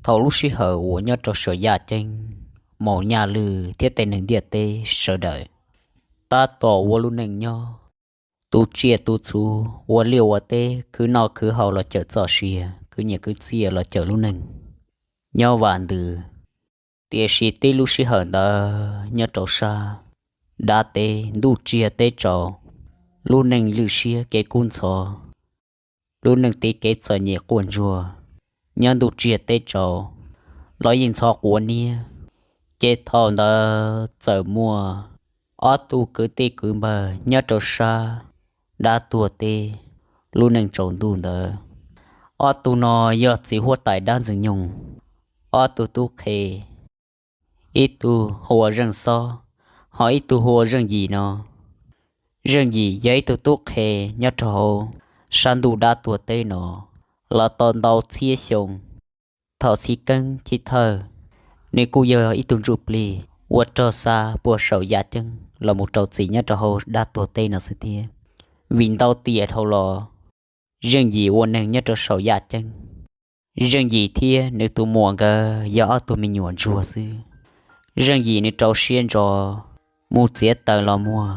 Thaum lub sij hawm uas nyob rau saum yaj ceeb, Maum Nyaj Lwj thiab tej neeg ntiaj teb sawv daws tab tom ua lub neej nyob, tu tsiaj tu txhu, ua liaj ua teb, khwv noj khwv haus los cawm txoj sia, khwv nyiaj khwv txiaj los cawm lub neej, nyob vam ntws. Tiam sis tib lub sij hawm ntawd nyob rau sab dab teb, ntuj tsiag teb tsaus, lub neej lwj siab kev kub ntxhov, lub neej tiv kev txom nyem quaj ntsuag, nyob ntuj tsiag teb tsaus los yeej ntxhov quav niab. Ces thaum ntawd txawm muaj ob tug kwv tij kwv npawg nyob rau sab dab tuag teb, lub neej tsaus ntuj ntawd. Ob tug no yog txiv huab tais dab ntxwg nyoog ob tug tub qhe, ib tug hu ua Zeej Xob, ho ib tug hu ua Zeej Yim no. Zeej Yim yog ib tug tub qhe nyob rau hauv sab ntuj dab tuag teb no los tau ntau txhiab xyoo. Thaum chiv keeb chiv thawj, nws kuj yog ib tug ntsuj plig ua rog xa puag saum yaj ceeb los mus rau txim nyob rau hauv dab tuag teb no xwb thiab. Vim ntau tiam dhau los, Zeej Yim ua neeg nyob rau saum yaj ceeb. Zeej Yim thiab nws tus muam nkawd yog ob tug me nyuam ntsuag xwb. Zeej Yim nws rau siab ntso mus txiav taws los muag,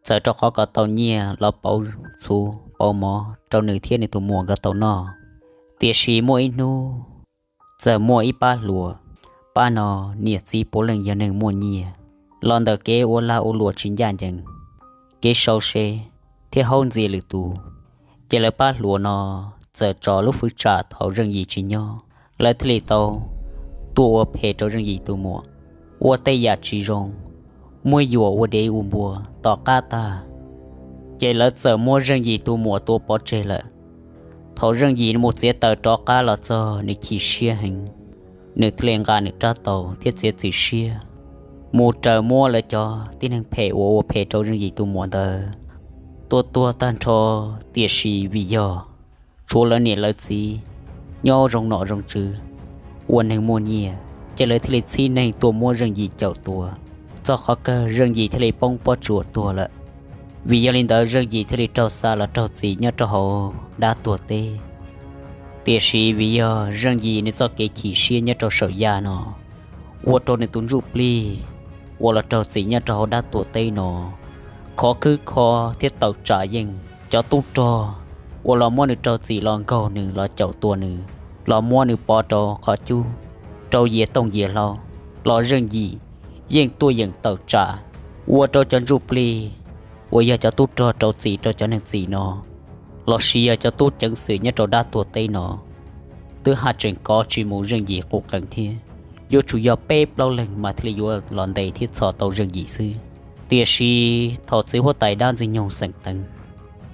txawm rau qhov kom tau nyiaj los pauv txhuv pauv mov rau nws thiab nws tus muam nkawd tau noj. Tiam sis muaj ib hnub txawm muaj ib pab hluas, pab no niam txiv puav leej yog neeg muaj nyiaj, los ntawm kev ua lag ua luam tsis ncaj ncees, kev sau se thiab haub ntxias lwm tus. Ces lawv pab hluas no txawm tso lub fwv tsam thaum Zeej Yim tsis nyob, lawv thiaj li tau tuaj ua phem rau Zeej Yim tus muam, ua tej yam tsis zoo, muab yuam ua dev ua npua. Tom qab tag, ces lawv txawm muab Zeej Yim tus muam tua pov tseg lawm. Thaum Zeej Yim mus txiav taws rov qab los txog, nws chim siab heev, nws thiaj li nqa nws rab taus thiab txiav txim siab mus raws muab lawv cov tib neeg phem uas ua phem rau Zeej Yim tus muam ntawd tua tuag tag nrho. Tiam sis vim yog tshuav lawv niam lawv txiv nyob zoo nom zoo tswv, ua neeg muaj nyiaj, ces lawv thiaj li txhib neeg tuaj muab Zeej Yim caum tua. Txog qhov kawg Zeej Yim thiaj li poob pob tsuas tuag lawm. Vim yog li ntawd Zeej Yim thiaj li raug xa los raug txim nyob rau hauv dab tuag teb. Tiam sis vim yog Zeej Yim nws txoj kev chim siab nyob rau saum yaj no, ua rau nws tus ntsuj plig uas los raug txim nyob rau hauv dab tuag teb no khov khwb kho thiab tawm tsam yeej. Cov tub rog uas los muab nws raug txim los nkaug nws los caum tua nws, los muab nws pov rau qhov cub, rau yias tooj yias hlau, los Zeej Yim yeej tuaj yeem tawm tsam, ua rau cov ntsuj plig uas yog cov tub rog rau txim rau cov neeg txim no, los sis yog cov tub ceev xwm nyob rau dab tuag teb no, twb haj tseem kov tsis mus Zeej Yim quv qees thiab. Yuav tsum yog peb plaub leeg mas thiaj li yuav los ntes thiab txhom tau Zeej Yim xwb. Tiam sis thaum txiv huab tais dab ntxwg nyoog xeem teev,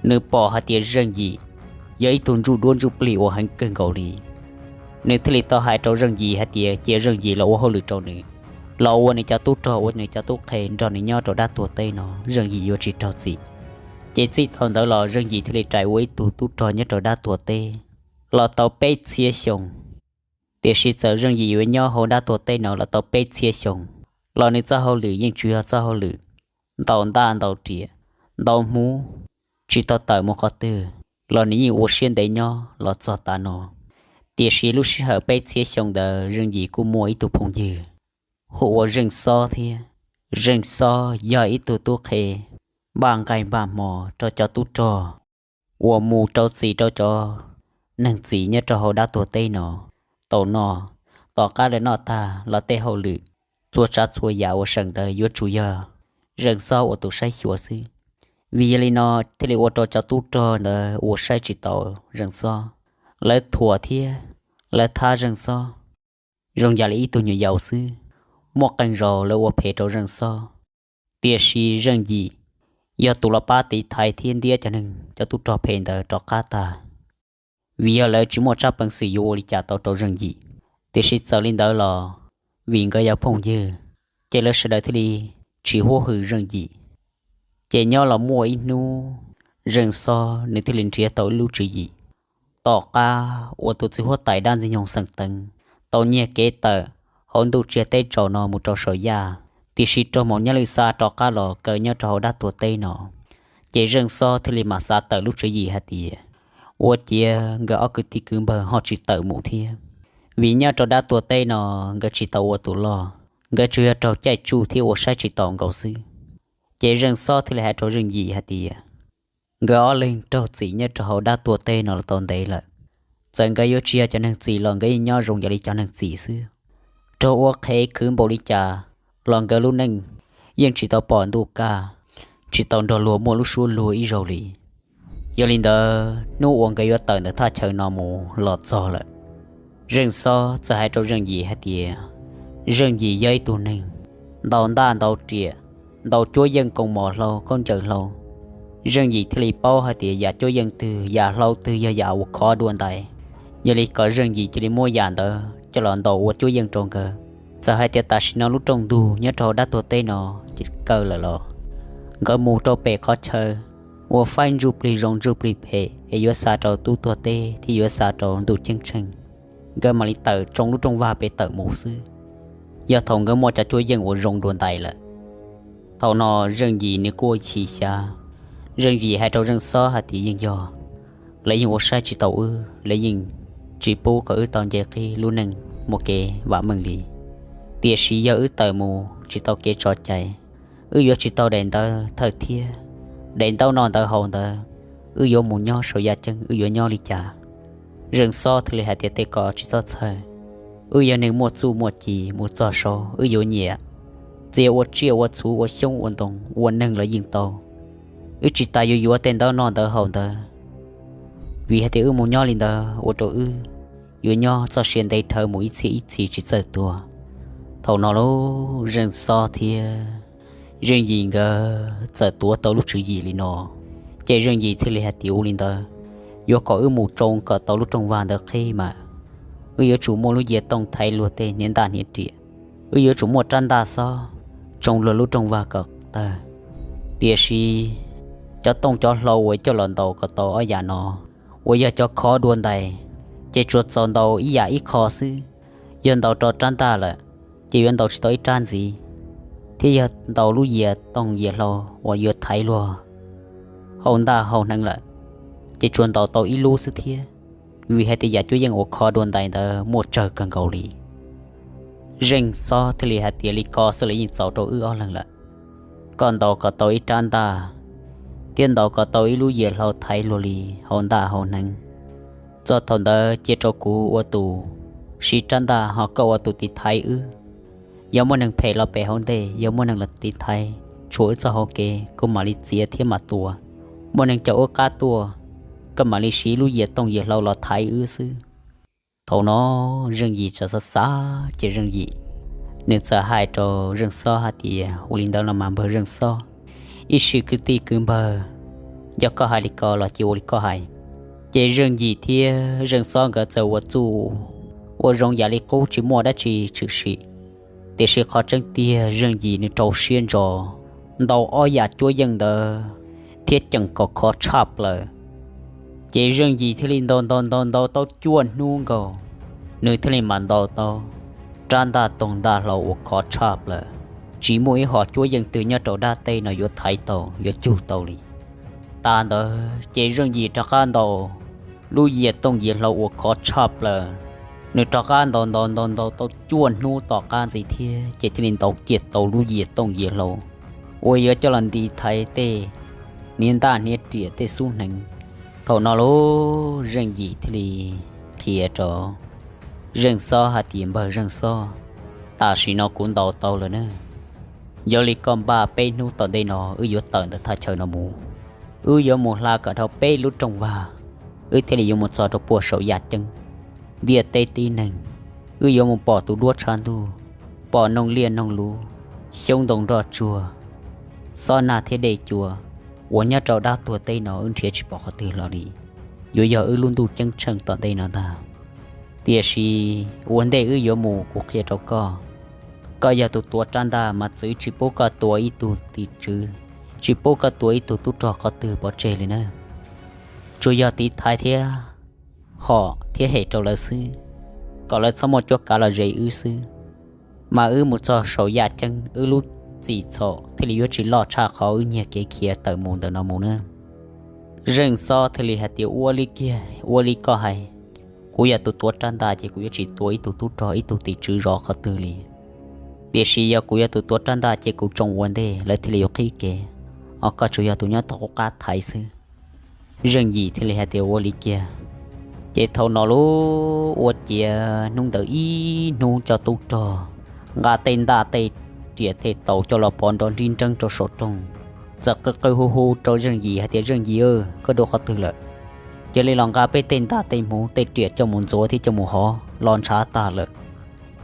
nws pom hais tias Zeej Yim yog ib tug ntsuj duab ntsuj plig uas heev kawg nkaus li, nws thiaj li tau hais rau Zeej Yim hais tias cia Zeej Yim los ua hauj lwm rau nws, los ua nws cov tub rog ua nws cov tub qhe nrog nws nyob rau dab tuag teb no, Zeej Yim yuav tsis raug txim. Ces txij thaum ntawd los Zeej Yim thiaj li rais ua ib tug tub rog nyob rau dab tuag teb los tau peb txhiab xyoo. Tiam sis txawm Zeej Yim yuav nyob hauv dab tuag teb no los tau peb txhiab xyoo, los nws txoj hauj lwm yeej tsuas yog txoj hauj lwm ntaus ntaj ntaus riam, ntaus hmuv, tsis tau tawm mus qhov twg, los nws yeej ua siab ntev nyob los txog tav no. Tiam sis lub sij hawm peb txhiab xyoo ntawd Zeej Yim kuj muaj ib tug phooj ywg hu ua Zeej Xob thiab. Zeej Xob yog ib tug tub qhe npaj nqaij npaj hmo rau cov tub rog uas mus rau txim rau cov neeg txim nyob rau hauv dab tuag teb no tau noj. Tom qab lawv noj tag los tej hauj lwm, txhua tsav txhua yam uas seem ntawd yuav tsum yog Zeej Xob ua tus saib xyuas xwb. Vim yog li no thiaj li ua rau cov tub rog ntawd uas saib tsis taus Zeej Xob, lawv thuam thiab lawv thab Zeej Xob zoo yam li ib tug nyuam yaus xwb. Muaj qee zaus lawv ua phem rau Zeej Xob, tiam sis Zeej Yim yog tus los pab tiv thaiv thiab ntiab cov neeg cov tub rog phem ntawd rov qab tag. Vim yog lawv tsis muaj tsab peev xwm yuav ua li cas tau rau Zeej Yim, tiam sis txawm li ntawd los vim nkawd yog phooj ywg, ces lawv sawv daws thiaj li tsis huab hwm Zeej Yim. Ces nyob los muaj ib hnub, Zeej Xob nws thiaj li nrhiav tau ib lub tswv yim. Tom qab uas tus txiv huab tais dab ntxwg nyoog xeem teev tau nyiag kev tawm hauv ntuj tsiag teb tsaus no mus rau saum yaj, tiam sis raug Maum Nyaj Lwj xa rov qab los kaw nyob rau hauv dab tuag teb no, ces Zeej Xob thiaj li mam xav tawm lub tswv yim hais tias ua ciav nkawd ob kwv tij kwv npawg ho tsis tawm mus thiab. Vim nyob rau dab tuag teb no nkawd tsis tau ua tus loj, nkawd tsuas yog raug caij tsuj thiab ua saib tsis taus nkaus xwb. Ces Zeej Xob thiaj li hais rau Zeej Yim hais tias, nkawd ob leeg raug txim nyob rau hauv dab tuag teb no los tau ntev lawm. Txawm nkawd yuav tsis yog cov neeg txim los nkawd yeej nyob zoo yam li cov neeg txim xwb. Raug ua qhev khwv npaum li cas los nkawd lub neej yeej tsis tau pom ntuj kaj, tsis tau nrog luag muaj lub suab luag ib zaug li. Yog li ntawd hnub uas nkawd yuav tawm ntawm thaj chaw no mus los txog lawm. Zeej Xob txawm hais rau Zeej Yim hais tias, Zeej Yim yog ib tug neeg ntau ntaj ntau riam, ntau cuab yeej koos mom hlau khaub ncaws hlau. Zeej Yim thiaj li paub hais tias yam cuab yeej twg yam hlau twg yog yam uas khov dua ntais. Yog li kom Zeej Yim cia li muab yam ntawd coj los ntaus ua cuab yeej rau nkawd. Txawm hais tias tam sim no lub rooj ntug nyob rau hauv dab tuag teb no ces kaw lawm los, nkawd mus rau pem qhov chaw uas faib ntsuj plig zoo ntsuj plig phem es yuav xa rau tub tuag teb thiab yuav xa rau ntuj ceeb tsheej, nkawd mam li tawm tsoo lub rooj vag pem tawm mus xwb. Yog thaum nkawd muaj cov cuab yeej uas zoo dua ntais lawm. Thaum no Zeej Yim nws kuj ua chim xyav. Zeej Yim hais rau Zeej Xob hais tias yeej yog, lawv yeej ua saib tsis taus wb, lawv yeej tsis pub kom wb tau nce qib lub neej muaj kev vam meej li. Tiam sis yog wb tawm mus tsis tau kev tso cai, wb yuav tsis tau daim ntawv thawj thiab daim ntaub noj ntawv haus ntawd, wb yuav mus nyob saum yaj ceeb wb yuav nyob li cas? Zeej Xob thiaj li hais tias tej ko tsis txhob txhawj, wb yog neeg muaj txuj muaj ci mus txog saud wb yuav nyiam. Txia ua tsiaj ua txhuv ua xyoob ua ntoo ua neeg los yeej tau. Wb tsis tas yuav yuav tej ntaub noj ntawv haus ntawd, vim hais tias wb mus nyob li ntawd ua rau wb yuav nyob txoj sia ntev dhawv mus ib txhiab ib txhis tsis txawj tuag. Thaum no lauj, Zeej Xob thiab Zeej Yim nkawd txawm tuav tau lub tswv yim li no, ces Zeej Yim thiaj li hais tias ua li ntawd, yuav kom wb mus tsoo kom tau lub rooj vag ntawd qhib mas, wb yuav tsum muaj lub yias tooj thaiv luag tej hniav ntaj hniav riam, wb yuav tsum muaj rab ntaj xob tsoo luag lub rooj vag kom tawg. Tiam sis cov tooj cov hlau uas coj los ntaus kom tau ob yam no uas yog cov khov dua ntais, ces tsuas txaus ntaus ib yam ib qho xwb. Yog ntaus rau rab ntaj lawm, ces yuav ntaus tsis tau ib rab ntxiv, thiab yog ntaus lub yias tooj yias hlau uas yuav thaiv luag hau ntaj hau hneev lawm, ces tsuas ntaus tau ib lub xwb thiab, vim hais tias yam cuab yeej uas khov dua ntais ntawd muaj tsawg kawg nkaus li. Zeej Xob thiaj li hais tias li ko xwb los yeej txaus rau wb ob leeg lawm. Koj ntaus kom tau ib rab ntaj, thiab ntaus kom tau ib lub yias hlau thaiv luag li hau ntaj hau hneev. Txog thaum ntawd cia rau kuv ua tus siv rab ntaj ho koj ua tus tiv thaiv wb. Yog muaj neeg phem los pem hauv ntej, yog muaj neeg los tiv thaiv tshuam wb txoj hau kev kuv mam li txiav thiab mam tua. Muaj neeg caum wb qab tuaj, koj mam li siv lub yias tooj yias hlau los thaiv wb xwb. Thaum no Zeej Yim txawm xav xav ces Zeej Yim nws txawm hais rau Zeej Xob hais tias ua li ntawd los mas npawg Zeej Xob, ib sim kwv tij kwv npawg, yog koj hais li ko los cia ua li koj hais. Ces Zeej Yim thiab Zeej Xob nkawd txawm ua txuj ua zoo yam li qub tsis muaj dab tsi tshwm sim. Tiam sis qhov tseeb tiag Zeej Yim nws rau siab ntso ntaus ob yam cuab yeej ntawd thiab ceem kom khov tshaj plaws. Ces Zeej Yim thiaj li ntaus ntaus ntaus ntaus tau cuaj hnub nkaus, nws thiaj li mam ntaus tau rab ntaj toog ntaj hlau uas khov tshaj plaws, tsis muaj ib hom cuab yeej twg nyob rau dab teb no yuav thaiv tau yuav cug tau li. Tas ntawd ces Zeej Yim rov qab ntaus lub yias tooj yias hlau uas khov tshaj plaws, nws rov qab ntaus ntaus ntaus ntaus tau cuaj hnub tom qab ntxiv thiab ces thiaj li ntaus kiag tau lub yias tooj yias hlau uas yuav coj los nti thaiv tej hniav ntaj hniav riam tej xub hneev. Thaum no lauj, Zeej Yim thiaj li qhia rau Zeej Xob hais tias npawg Zeej Xob, tam sim no kuv ntaus tau lawm na. Yog li koj npaj peb hnub tom ntej no wb yuav tawm ntawm thaj chaw no mus. Wb yuav mus hla kom dhau peb lub rooj vag, wb thiaj li yuav mus txog rau puag saum yaj ceeb ntiaj teb tib neeg. Wb yuav mus pom tus duab tshav ntuj, pom noog liaj noog luv, xyoob ntoo nroj tsuag, xob nag thiab dej cua uas nyob rau dab tuag teb no wb nrhiav tsis pom qhov twg los li, yuav yog wb lub ntuj ceeb tsheej tom ntej no ntag. Tiam sis ua ntej wb yuav mus kuv qhia rau koj, koj yog tus tuav rab ntaj mas txwv tsis pub koj tua ib tug tim tswv, tsis pub koj tua ib tug tub rog qhov twg pov tseg li na. Tsuas yog tiv thaiv thiab hom thiab hem rau lawv xwb, kom lawv txhob muaj cuab kav los ze wb xwb. Mas wb mus txog saum yaj ceeb wb lub txim txhaum thiaj li yuav tsis loj tshaj qhov wb nyiag kev khiav tawm mus ntawm no mus na. Zeej Xob thiaj li hais tias ua li kiag ua li koj hais, Kuv yog tus tuav rab ntaj ces kuv yuav tsis tua ib tug tub rog ib tug tim tswv zov qhov twg li. Tiam sis yog kuv yog tus tuav rab ntaj ces kuv tsoo ua ntej lawv thiaj li yuav qhib kev. Ho koj tsuas yog tus nyob tog qub qab thaiv xwb. Zeej Yim thiaj li hais tias ua li kiag. Ces thaum no lub ua ciav hnub ntawd ib hnub cov tub rog nqa tej ntaj tej riam tej taus coj los pov nrov nrib nreeb rau saum rooj, txawm qw qw hu hu rau Zeej Yim hais tias Zeej Yim, koj dua qhov twg lawm? Cia li los nqa peb tej ntaj tej hmuv tej riam coj mus ntxuav thiab coj mus hov los ntshav tag lawm.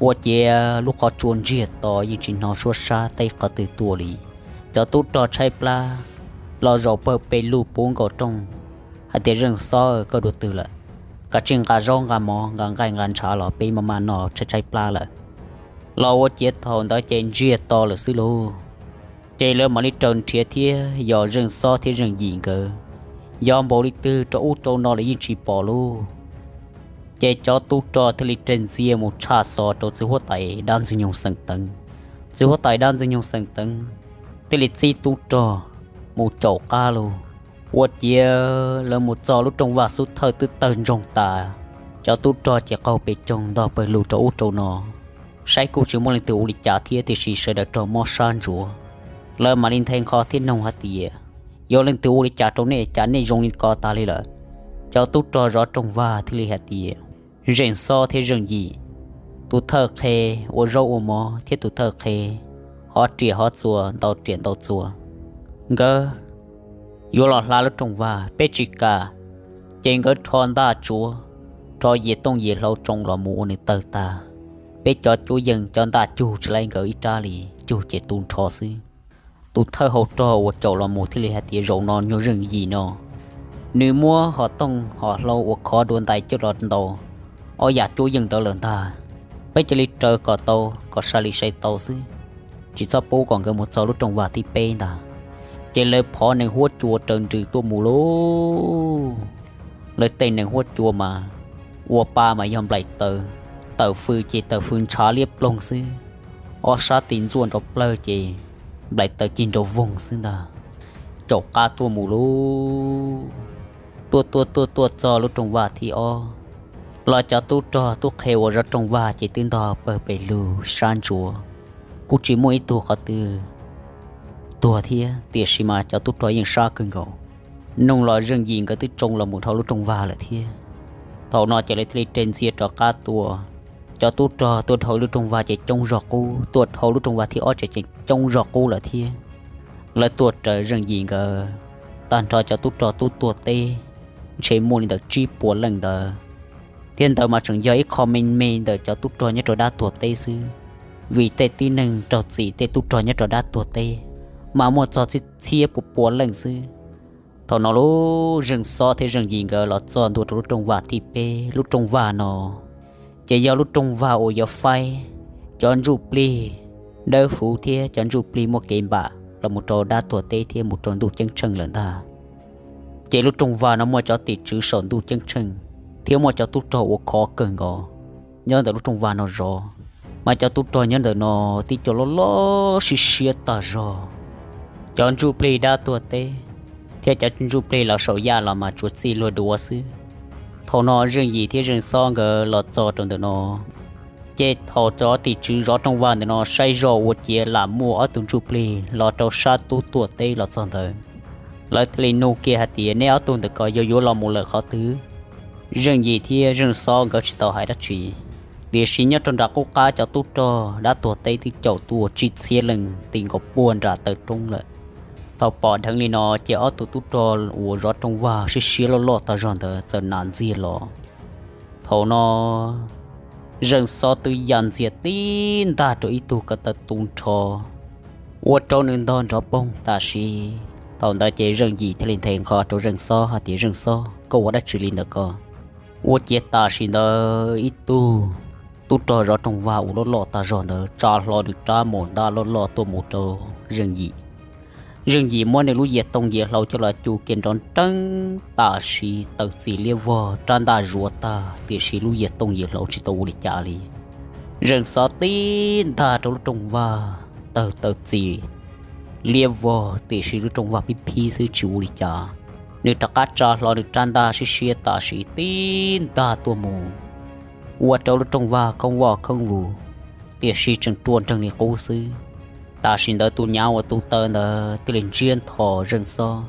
Ua ciav lub qhov tsua ntsiag to yeej tsis hnov suab sab teb qhov twg tuaj li. Cov tub rog tshaib plab los zaum pawg pes lug puv nkaus rooj hais tias Zeej Xob, koj dua twg lawm? Kav tsij nqa zaub nqa mov nqa nqaij nqa ntshav los peb maj mam noj tshaib tshaib plab lawm. Los ua ciav thaum ntawd ces ntsiag to lawm xwb lauj. Ces lawv mam li raws nrhiav thiab yog Zeej Xob thiab Zeej Yim nkawd yog npaum li twg rau ub rau no los yeej tsis pom lauj. Ces cov tub rog thiaj li reg ntxiag mus tshaj xov rau txiv huab tais dab ntxwg nyoog xeem Teev. Txiv huab tais dab ntxwg nyoog xeem Teev thiaj li txib tub rog mus caum qab lauj. Ua ciav lawv mus txog lub rooj vag xub thawj twb tawg ntsoog tas, cov tub rog ces qaug pes coog ntog pawg lug rau ub rau no, saib kuj tsis muaj leej twg ua li cas thiab tiam sis sawv daws raug mob sab ntsuav. Lawv mam li nthe nqho thiab noog hais tias, yog leej twg ua li cas rau nej cas nej zoo li ko tas li lawm? Cov tub rog zov rooj vag thiaj li hais tias, Zeej Xob thiab Zeej Yim, tus thawj qhe ua zaub ua mov thiab tus thawj qhe hov riam hov txuas ntaus riam ntaus txuas, nkawd yuav los hla lub rooj vag, peb tsis kam. Ces nkawd rho ntaj tsuav, rho yias tooj yias hlau tsoo los mus ua nws tawg tag. Peb cov cuab yeej cov ntaj cug tsis laib nkawd ib rab li, cug ces tu nrho xwb. Tus thawj hau rog uas caum los mus thiaj li hais tias, zaum no nyuag Zeej Yim no, nws muab hom tooj hom hlau uas khov dua ntais coj los ntaus ob yam cuab yeej ntawd lawm ntag. Peb cia li raws kom tau kom sai li sai tau xwb, tsis txhob pub kom nkawd mus txog lub rooj vag thib peb ntag. Ces lawv phov nees huab cua raws nrws tuaj mus lauj. Lawv tej nees huab cua mas ua pa mas yog nplaim taws, tawm fws ces tawm fws ntshav liab ploog xwb, ob sab tis ntxuaj nrov plawg ces nplaim taws cig nrov voog xwb ntag. Caum qab tuaj mus lauj. Tuaj tuaj tuaj tuaj txog lub rooj vag thib ob, los cov tub rog tub qhe uas zov rooj vag ces twb ntog pawg pes lug sab ntsuav, kuj tsis muaj ib tug qhov twg tuag thiab, tiam sis mas cov tub rog yeej sab kawg nkaus. Noog los Zeej Yim nkawd twb tsoo los mus dhau lub rooj vag lawm thiab. Thaum no ces lawv thiaj li reg ntxiag rov qab tuaj. Cov tub rog tuaj dhau lub rooj vag ces coob zog qub, tuaj dhau lub rooj vag thib ob ces coob zog qub lawm thiab. Lawv tuaj raws Zeej Yim nkawd, tag nrho cov tub rog tub tuag teb ntshe muaj li ntawm tsib puas leej ntawd, thiab ntawd mas tseem yog ib qho me me ntawm cov tub rog nyob rau dab tuag teb xwb, vim tej tib neeg raug txim tej tub rog nyob rau dab tuag teb mas muaj txog txhiab txhiab pua pua leej xwb. Thaum no lub Zeej Xob thiab Zeej Yim nkawd los txog ntua rau lub rooj vag thib peb. Lub rooj vag no ces yog lub rooj vag uas yuav faib cov ntsuj plig dawb huv thiab cov ntsuj plig muaj kev npam los mus rau dab tuag teb thiab mus rau ntuj ceeb tsheej lawm ntag. Ces lub rooj vag no muaj cov tim tswv saum ntuj ceeb tsheej thiab muaj cov tub rog uas khov kawg nkaus nyob ntawm lub rooj vag no zov, mas cov tub rog nyob ntawm no tib co loj loj siab siab tag zog. Cov ntsuj plig dab tuag teb thiab cov ntsuj plig los saum yaj los mas tsuas txij luag duav xwb. Thaum no Zeej Yim thiab Zeej Xob nkawd los txog rau ntawm no, ces thaum cov tim tswv zov rooj vag ntawm no saib zog ua ciav lam muaj ob tug ntsuj plig los rau sab tub tuag teb los txog ntawd, lawv thiaj li nug kiag hais tias, neb ob tug ntawm ko yog yuav los mus lawm qhov twg? Zeej Yim thiab Zeej Xob nkawd tsis tau hais dab tsi, tiam sis nyob rau nram qub qab cov tub rog dab tuag teb twb caum tuaj tsib txhiab leej ti nkaus puag nram taw roob lawm. Thaum pom dheev li no ces ob tug tub rog uas zov rooj vag siab siab loj loj tag zog ntawd txawm nas ntxiag los. Thaum no Zeej Xob twb ya ntxiag tib ntag rau ib tug ko taw tu nrho, ua rau nws ntog nrov poog tam sim. Thaum ntawd ces Zeej Yim thiaj li nthe nqho rau Zeej Xob hais tias, Zeej Xob, koj ua dab tsi li ntawm ko? Ua ciav tam sim ntawd ib tug tub rog zov rooj vag uas loj loj tag zog ntawd tsa hlo nws rab maum ntaj loj loj tuaj mus rau Zeej Yim. Zeej Yim muab nws lub yias tooj yias hlau coj los cu kiag nrov nreeb tam sim tawm txim liab vog, rab ntaj zuav tag tiam sis lub yias tooj yias hlau tsis tau ua li cas li. Zeej Xob tib ntag rau lub rooj vag tawg tawm txim liab vog tiam sis lub rooj vag phib phib xwb tsis ua li cas. nws rov qab tsa hlo nws rab ntaj siab siab tam sim tib ntag tuaj mus, ua rau lub rooj vag khoob voj khoob vus, tiam sis tseem rua nreeg li qub xwb. Tam sim ntawd tus nyav uas tu taw ntawd thiaj li ntsiab nthos Zeej Xob,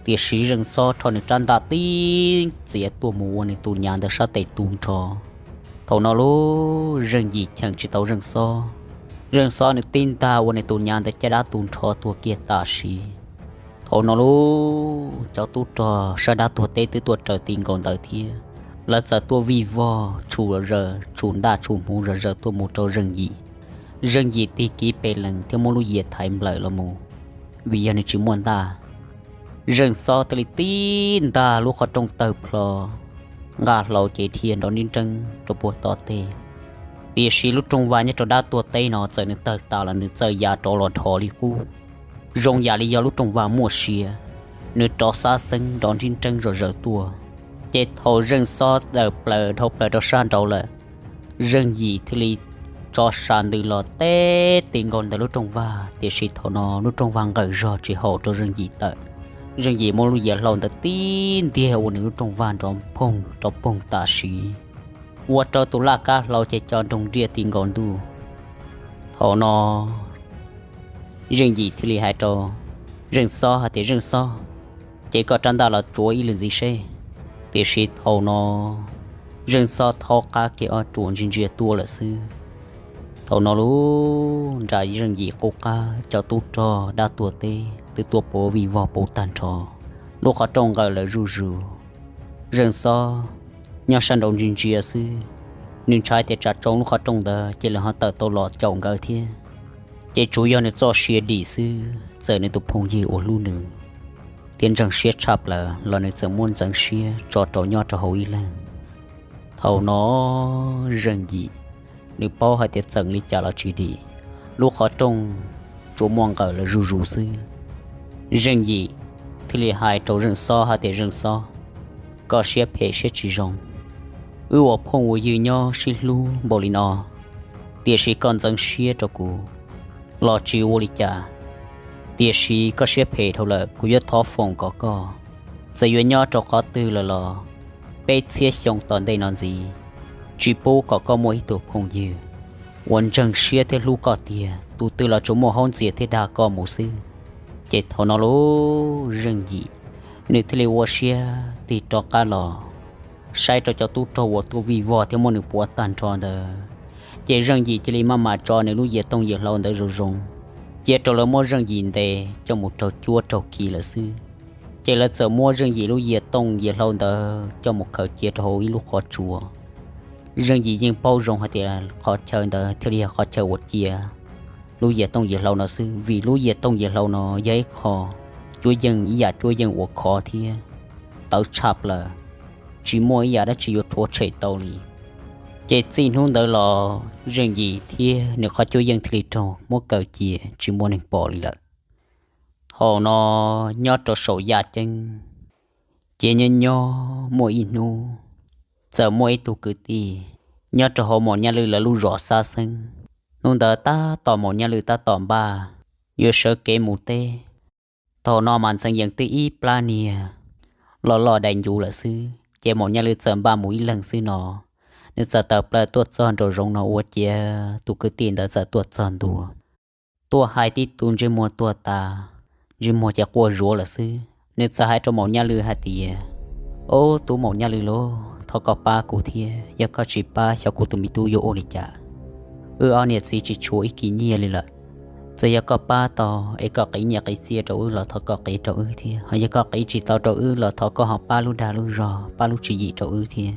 tiam sis Zeej Xob rho nws rab ntaj tib txiav tuaj mus ua nws tus nyav ntawd sab tes tu nrho. Thaum no lub Zeej Yim cheem tsis tau Zeej Xob, Zeej Xob nws tib ntag ua nws tus nyav ntawd caj dab tu nrho tuag kiag tam sim. Thaum no lub cov tub rog sab dab tuag teb twb tuaj raws ti nkaus ntawd thiab, lawv txawm tuaj vij vog tshum zom zaws, tshum ntaj tshum hmuv zom zaws tuaj mus rau Zeej Yim. Zeej Yim tig kiv pes lees thiab muab lub yias thaiv nplawm los mus, vim yog nws tsis muaj ntaj. Zeej Xob thiaj li tib ntag lub qhov rooj tawg plho, nqa hlau ces dhia nrov nrib nreeb rau puag tom tej. Tiam sis lub rooj vag nyob rau dab tuag teb no txawm nws tawg tas los nws txawm ya rov los dhos li qub, zoo yam li yog lub rooj vag muaj sia, nws rov xab xeeb nrov nrib nreeb zom zaws tuaj. Ces thaum Zeej Xob tawm plaws dhau plaws rau sab nraud lawm, Zeej Yim thiaj li tso sa ntws los teb ti nkaus ntawm lub rooj vag, tiam sis thaum no lub rooj vag nqawm zog tsis haum rau Zeej Yim tawm. Zeej Yim muab lub yias hlau ntawd tib ntiag ua nws lub rooj vag nrov phoog rov phoog tam sim, ua rau tus laj kab hlau ces co nroo nriaj ti nkaus ntuj. Thaum no Zeej Yim thiaj li hais rau Zeej Xob hais tias, Zeej Xob, ces koj rab ntaj los tsuav ib lwm ntxiv seb. Tiam sis thaum no Zeej Xob thaub qab kiag ob ruam ntsia ntsia tuaj lawm xwb. Thaum no lub nram Zeej Yim qub qab cov tub rog dab tuag teb twb tuaj puav vij vog puv tag nrho, lub qhov rooj nqawm lawm zuj zus. Zeej Xob nyob sab nraud ntsia ntsia xwb, nws ntshai tias tsam tsoo lub qhov rooj ntawd ces lawv ho tawm tau los caum nkawd thiab. Ces tsuas yog nws txoj sia dim xwb, txawm nws tus phooj ywg uas hlub nws thiab ntseeg siab tshaj plaws los nws txawm muab ntxeev siab tso rau nyob rau hauv ib leeg. Thaum no Zeej Yim nws paub hais tias txeem li cas los tsis dim, lub qhov rooj tsuas muaj nqawm lawm zuj zus xwb. Zeej Yim thiaj li hais rau Zeej Xob hais tias, Zeej Xob, koj siab phem siab tsis zoo. Wb ua phooj ua ywg nyob sib hlub npaum li no, tiam sis koj ntxeev siab rau kuv los tsis ua li cas. Tiam sis koj siab phem dhau lawm, kuv yuav thov foom kom koj, txawm yuav nyob rau qhov twg lawm los peb txhiab xyoo tom ntej no ntxiv, tsis pub kom koj muaj ib tug phooj ywg uas ntseeg siab thiab hlub koj tiag, tus twg los tsuas muaj haub ntxias thiab dag koj mus xwb. Ces thaum no lub Zeej Yim nws thiaj li ua siab tig rov qab los saib rau cov tub rog uas tuaj vij vog thiab muab nws puav tag nrho ntawd. Ces Zeej Yim cia li maj mam tso nws lub yias tooj yias hlau ntawd zoo zoo, cia rau lawv muab Zeej Yim ntes coj mus raug cuab raug khi lawm xwb. Ces lawv txawm muab Zeej Yim lub yias tooj yias hlau ntawd coj mus khaws cia rau hauv ib lub qhov tsua. Zeej Yim yeej paub zoo hais tias qhov chaw ntawd thiaj li yog qhov chaw uas cia lub yias tooj yias hlau no xwb, vim lub yias tooj yias hlau no yog ib qho cuab yeej ib yam cuab yeej uas khov thiab tawv tshaj plaws, tsis muaj ib yam dab tsi yuav rhuav tshem tau li. Ces txij hnub ntawd los Zeej Yim thiab nws qhov cuab yeej thiaj li raug muab kaw cia tsis muaj neeg pom li lawm. Thaum no nyob rau saum yaj ceeb, ces nyob nyob muaj ib hnub, txawm muaj ib tug kwv tij nyob rau hauv Maum Nyaj Lwj lawv lub zos Xab Xeeb. Hnub ntawd tab tom Maum Nyaj Lwj tab tom npaj yuav sawv kev mus teb. Thaum no mas ntxeev yees twb ib plab niag loj loj dai ncuv lawm xwb, ces Maum Nyaj Lwj txawm npaj mus ib leeg xwb no, nws txawm tawm plaws tuaj txog nraum zoov no ua ciav tus kwv tij ntawd txawm tuaj txog ntua. Tuaj hais tib tug ntsej muag tuag tas, ntsej muag ces quaj zuav lawm xwb. Nws txawm hais rau Maum Nyaj Lwj hais tias, Ob tub Maum Nyaj Lwj lauj, thov koj pab kuv thiab, yog koj tsis pab xyov kuv tus me tub yuav ua li cas. Wb ob niam txiv tsis tshuav ib kis nyiaj li lawm. Txawm yog koj pab tau es koj qiv nyiaj qiv txiaj rau wb los thov koj qiv rau wb thiab, ho yog koj qiv tsis tau rau wb los thov koj ho pab lub dag lub zog, pab lub tswv yim rau wb thiab.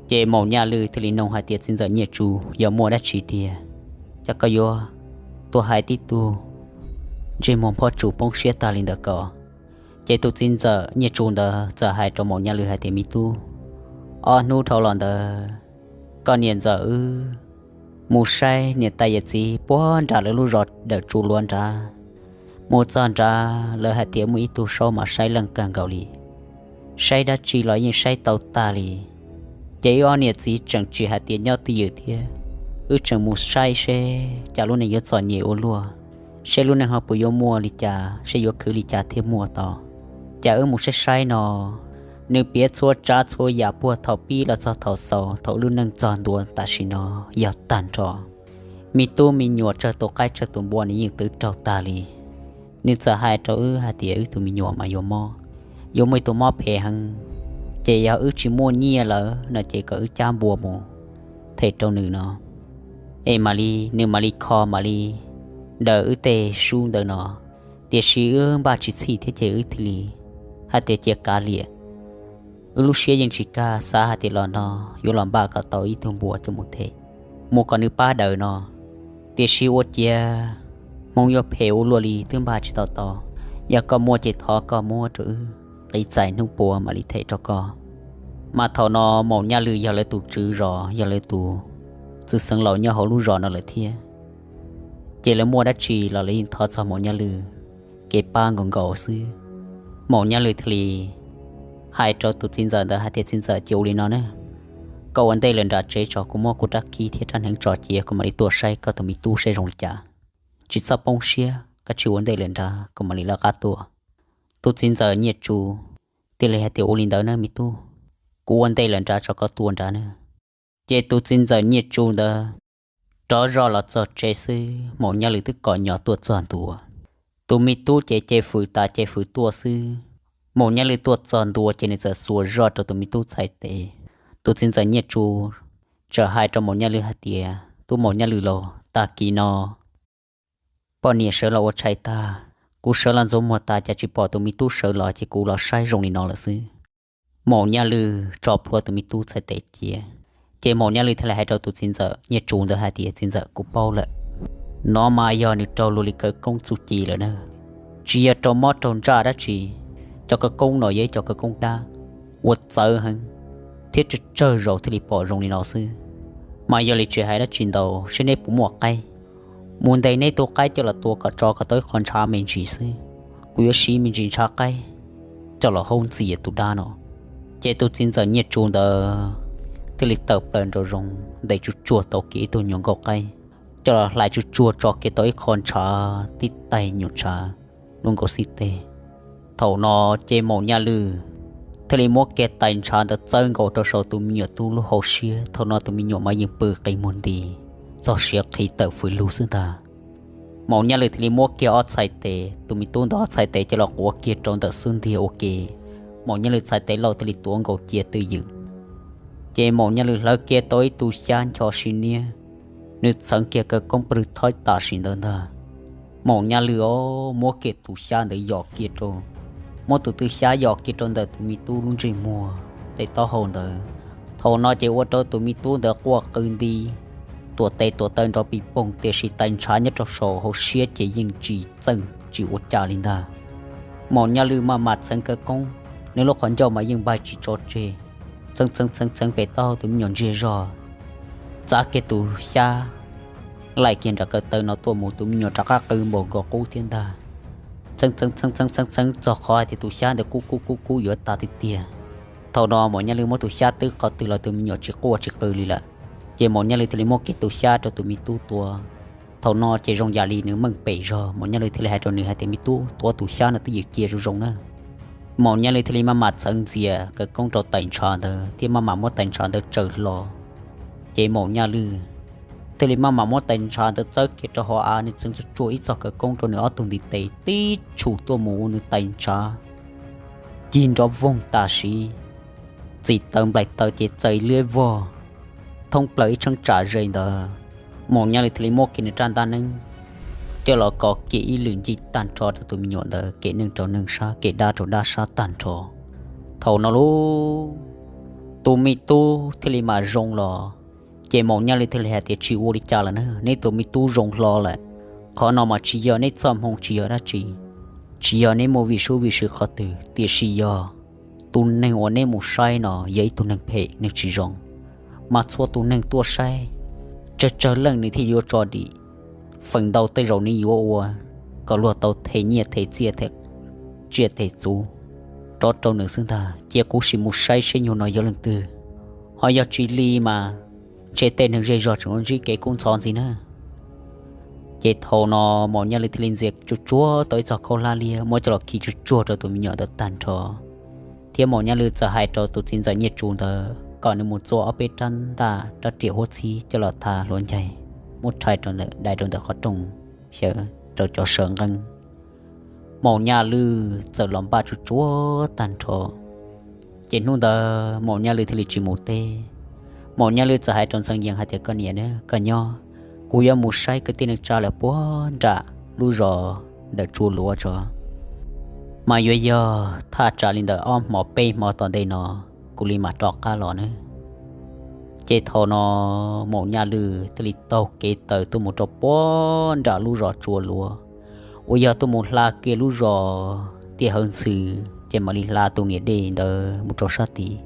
Ces Maum Nyaj Lwj thiaj li nug hais tias, Txiv ntxawm Nyiaj Tsu, yog muaj dab tsi tiag, cas koj yuav tuaj hais tib tug ntsej muag phob tsu poob siab tag li ntawd ko? Ces tus txiv ntxawm Nyiaj Tsu ntawd txawm hais rau Maum Nyaj Lwj hais tias, Me tub, ob hnub dhau los ntawd koj niam ntxawm wb mus saib niam tais yawm txiv puag nram lawv lub zos Dawm Tsu Luav nrad. Mus txog nrad lawv hais tias muaj ib tug saub mas saib leej kawg nkaus li, saib dab tsi los yeej saib tau tag li. Ces wb ob niam txiv tseem tsis hais tias nyob twj ywm thiab, wb tseem mus saib seb cas lub neej yuav txom nyem ua luaj, seb lub neej ho puas yuav muaj li cas, seb yuav khwv li cas thiaj muaj tau. Cas wb mus saib saib no, nws piav txhua tsav txhua yam puag thaum pib los txog thaum xaus, thaum lub neej txog ntua tam sim no yog tag nrho. Me tub me nyuam tsawg tus qaib tsawg tus npua nws yeej twv raug tag li. Nws txawm hais rau wb hais tias wb tus me nyuam mas yuav mob, yuav muaj ib tug mob phem heev, ces yog wb tsis muaj nyiaj lawm no ces kom wb cab npua mus them rau nws no, es mam li nws mam li kho mam li daws wb tej sub ntawd no. Tiam sis wb npaj tsis txhij thiab ces wb thiaj li hais tias cia kav liam. Wb lub siab yeej tsis kaj, xav hais tias los no yuav los npaj kom tau ib tug npua coj mus them, mus kom nws pab daws no. Tiam sis ua ciav hmoov yuav phem ua luaj li twb npaj tsis tau tau. Yog koj muaj ces thov koj muab rau wb, qiv txais hnub puas mam li them rau koj. Mas thaum no Maum Nyaj Lwm yog lawv tus tswv zos, yog lawv tus txwj xeev laus nyob hauv lub zos no lawm thiab, ces lawv muaj dab tsi los lawv yeej thov txog Maum Nyaj Lwm kev pab nkaus nkaus xwb. Maum Nyaj Lwm thiaj li hais rau tus txiv ntxawm ntawd hais tias, Txiv ntxawm, cia ua li no na, koj ua ntej lawm nram tsev tso, kuv muab kuv rab kib thiab rab hneev tso cia, kuv mam li tuaj saib koj tus me tub saib zoo li cas. Tsis txhob poob siab, koj cia ua ntej lawm nrad, kuv mam li lawv qab tuaj. Tus txiv ntxawm Nyiaj Tsu thiaj li hais tias, Ua li ntawd na me tub, kuv ua ntej lawm nrad tso, koj tuaj nrad na. Ces tus txiv ntxawm Nyiaj Tsu ntawd rov zoj los txog tsev xwb, Maum Nyaj Lwm twb kom nyo tuaj txog ntua. Tus me tub ces ces fwm tas ces fwm tuaj xwb. Maum Nyaj Lwm tuaj txog ntua ces nws txawm xuas zoj rau tus me tub txhais tes. Tus txiv ntxawm Nyiaj Tsu txawm hais rau Maum Nyaj Lwm hais tias, Tub Maum Nyaj Lwm lauj, tag kis no poj niam sawv los ua tshais tag, kuv sawv los ntxuav muag tas cas tsis pom tus me tub sawv los, ces kuv los saib zoo li no lawm xwb. Maum Nyaj Lwm tso plhuav tus me tub txhais tes cia, ces Maum Nyaj Lwm thiaj li hais rau tus txiv ntxawm Nyiaj Tsu ntawd hais tias, Txiv ntxawm, kuv paub lawm, no mas yog nws raug luag li khawv koob txuj ci lawm na, tsis yog raug mob raug ntsaj dab tsi. Cov khawv koob no yog ib cov khawv koob dab uas txawv heev, thiab tsawg tsawg zaus thiaj li pom zoo li no xwb. Mas yog li tsis hais dab tsi ntau, seb neb puas muaj qaib, mus ntes neb tus qaib coj los tua kom tso kom tau ib qho ntshav me ntsis xwb, kuv yuav siv me ntsis ntshav qaib coj los haub ntxias tus dab no. Ces tus txiv ntxawm Nyiaj Tsu ntawd thiaj li tawm plaws nraum zoov ntes tsuj tsuag tau kiag ib tug nyuam nkauj qaib, coj los hlais tsuj tsuag tso kiag tau ib qho ntshav tib taig nyuam ntshav lub nkaus xib teg. Thaum no ces Maum Nyaj Lwm thiaj li muab kiag tais ntshav ntawd txawb nkaus rau saum tus me nyuam tub lub hauv siab. Thaum no tus me nyuam mas yeej pw qi muag nti, txog siav qhi tawm fws lug xwb ntag. Maum Nyaj Lwm thiaj li muab kiag ob txhais tes, tus me tub ntawd ob txhais tes coj los quav kiag rau ntawm xub ntiag ua ke. Maum Nyaj Lwm txhais tes lauj thiaj li tuav nkaus cia twj ywm. Ces Maum Nyaj Lwm hlawv kiag tau ib tug xyab ncho sib niab, nws txheev kiag khawv koob pw thawb tam sim ntawd ntag. Maum Nyaj Lwm os, muab kiag tus xyab ntawd yos kiag rau, muab tus tw xyab yos kiag rau ntawm tus me tub lub ntsej muag tej taub hau ntawd. Thaum no ces ua rau tus me tub ntawd quaj qw nti, tuam tes tuam taw nrov pis poog, tiam sis tais ntshav nyob rau saum hauv siab ces yeej tsis txeej tsis ua cas li ntag. Maum Nyaj Lwm maj mam txheev khawv koob, nws lub qhov ncauj mas yeej npaig tsis tso tseg, txheev txheev txheev txheev pem taub hau tus me nyuam ntsiag zog, txav kiag tus xyab laim kiag nram ko taw no tuaj mus, tus me nyuam rov qab qw npaum nkaus qub thiab ntag. Txheev txheev txheev txheev txheev txheev txog qhov hais tias tus xyab ntawd kub kub kub kub yuav tag tiag tiag. Thaum no Maum Nyaj Lwm muab tus xyab twb qhov twg los tus me nyuam tsis quaj tsis qw li lawm. Ces Maum Nyaj Lwm thiaj li muab kiag tus xyab rau tus me tub tuav. Thaum no ces zoo yam li nws meej pem zog, Maum Nyaj Lwm thiaj li hais rau nws hais tias, Me tub, tuav tus xyab no twj ywm cia zoo zoo na. Maum Nyaj Lwm thiaj li maj mam txheev ntxias khawv koob rau tais ntshav ntawd thiab maj mam muab tais ntshav ntawd tsaws hlo. Ces Maum Nyaj Lwm thiaj li maj mam muab tais ntshav ntawd txawb kiag rau hauv av, nws txheev tsuj tsuag ib txoj khawv koob rau nws ob tug ntiv tes tib tshum tuaj mus ua nws tais ntshav cig nrov voog tam sim, txim taw nplaim taw ces txais liab vog thoob plaws ib cheeb tsam ze ntawd. Maum Nyaj Lwm thiaj li muab kiag nws rab ntaj neeb coj los kov kiag ib lwm ncig tag nrho rau tus me nyuam ntawd, kev neeg rau neeg sab, kev dab rau dab sab tag nrho. Thaum no lauj, tus me tub thiaj li mam zoo los. Ces Maum Nyaj Lwm thiaj li hais tias, Tsis ua li cas lawm na, neb tus me tub zoo hlo lawm. Qhov no mas tsis yog neb txoj hmoo tsis yog dab tsi, tsis yog neb muaj vij sub vij sw qhov twg, tiam sis yog tus neeg uas neb mus saib no yog ib tug neeg phem, neeg tsis zoo. Mas txhua tus neeg tuaj saib, tsawg tsawg leej nws thiaj yuav tso dim. Feem ntau tej zaum nws yuav ua kom luag tau them nyiaj them txiaj them tsiaj them txhu rov rau nws xwb ntag. Cia kuv sim mus saib seb nyuag no yog leej twg, ho yog tsis li mas ntshe tej neeg zej zog tseem yuav ntsib kev kub ntxhov ntxiv na. Ces thaum no Maum Nyaj Lwm thiaj li ntxias tsuag tsuag tau ib txoj khaub hlab liab muab coj los khi tsuag tsuag rau tus me nyuam ntawd tag nrho, thiab Maum Nyaj Lwm txawm hais rau tus txiv ntxawm Nyiaj Tsu ntawd kom nws mus txua ob peb rab ntaj rab riam huab txhib coj los tha hluav ncaig, muab rhais rau ntawm, dai rau ntawm qhov rooj xyaw rau cov saw nqeeb. Maum Nyaj Lwm txawm los npaj tsuag tsuag tag nrho. Ces hnub ntawd Maum Nyaj Lwm thiaj li tsis mus teb. Maum Nyaj Lwm txawm hais rau Ntxhee Yees hais tias, Koj niam, koj nyob, kuv yuav mus saib kwv tij neej tsa lawm puag nram lub zos Dawm Tsua Luav tso, mas yuav yog thaj tsam li ntawm ob hmo peb hmo tom ntej no kuv li mam rov qab los nawb. Ces thaum no Maum Nyaj Lwm thiaj li taug kev tawm tuaj mus rau puag nram lub zos Tsua Luav, uas yog tuaj mus hla kiag lub zos Tiaj Hawv Ntxhw, ces mam li hla tus niam dej ntawd mus rau sab tid,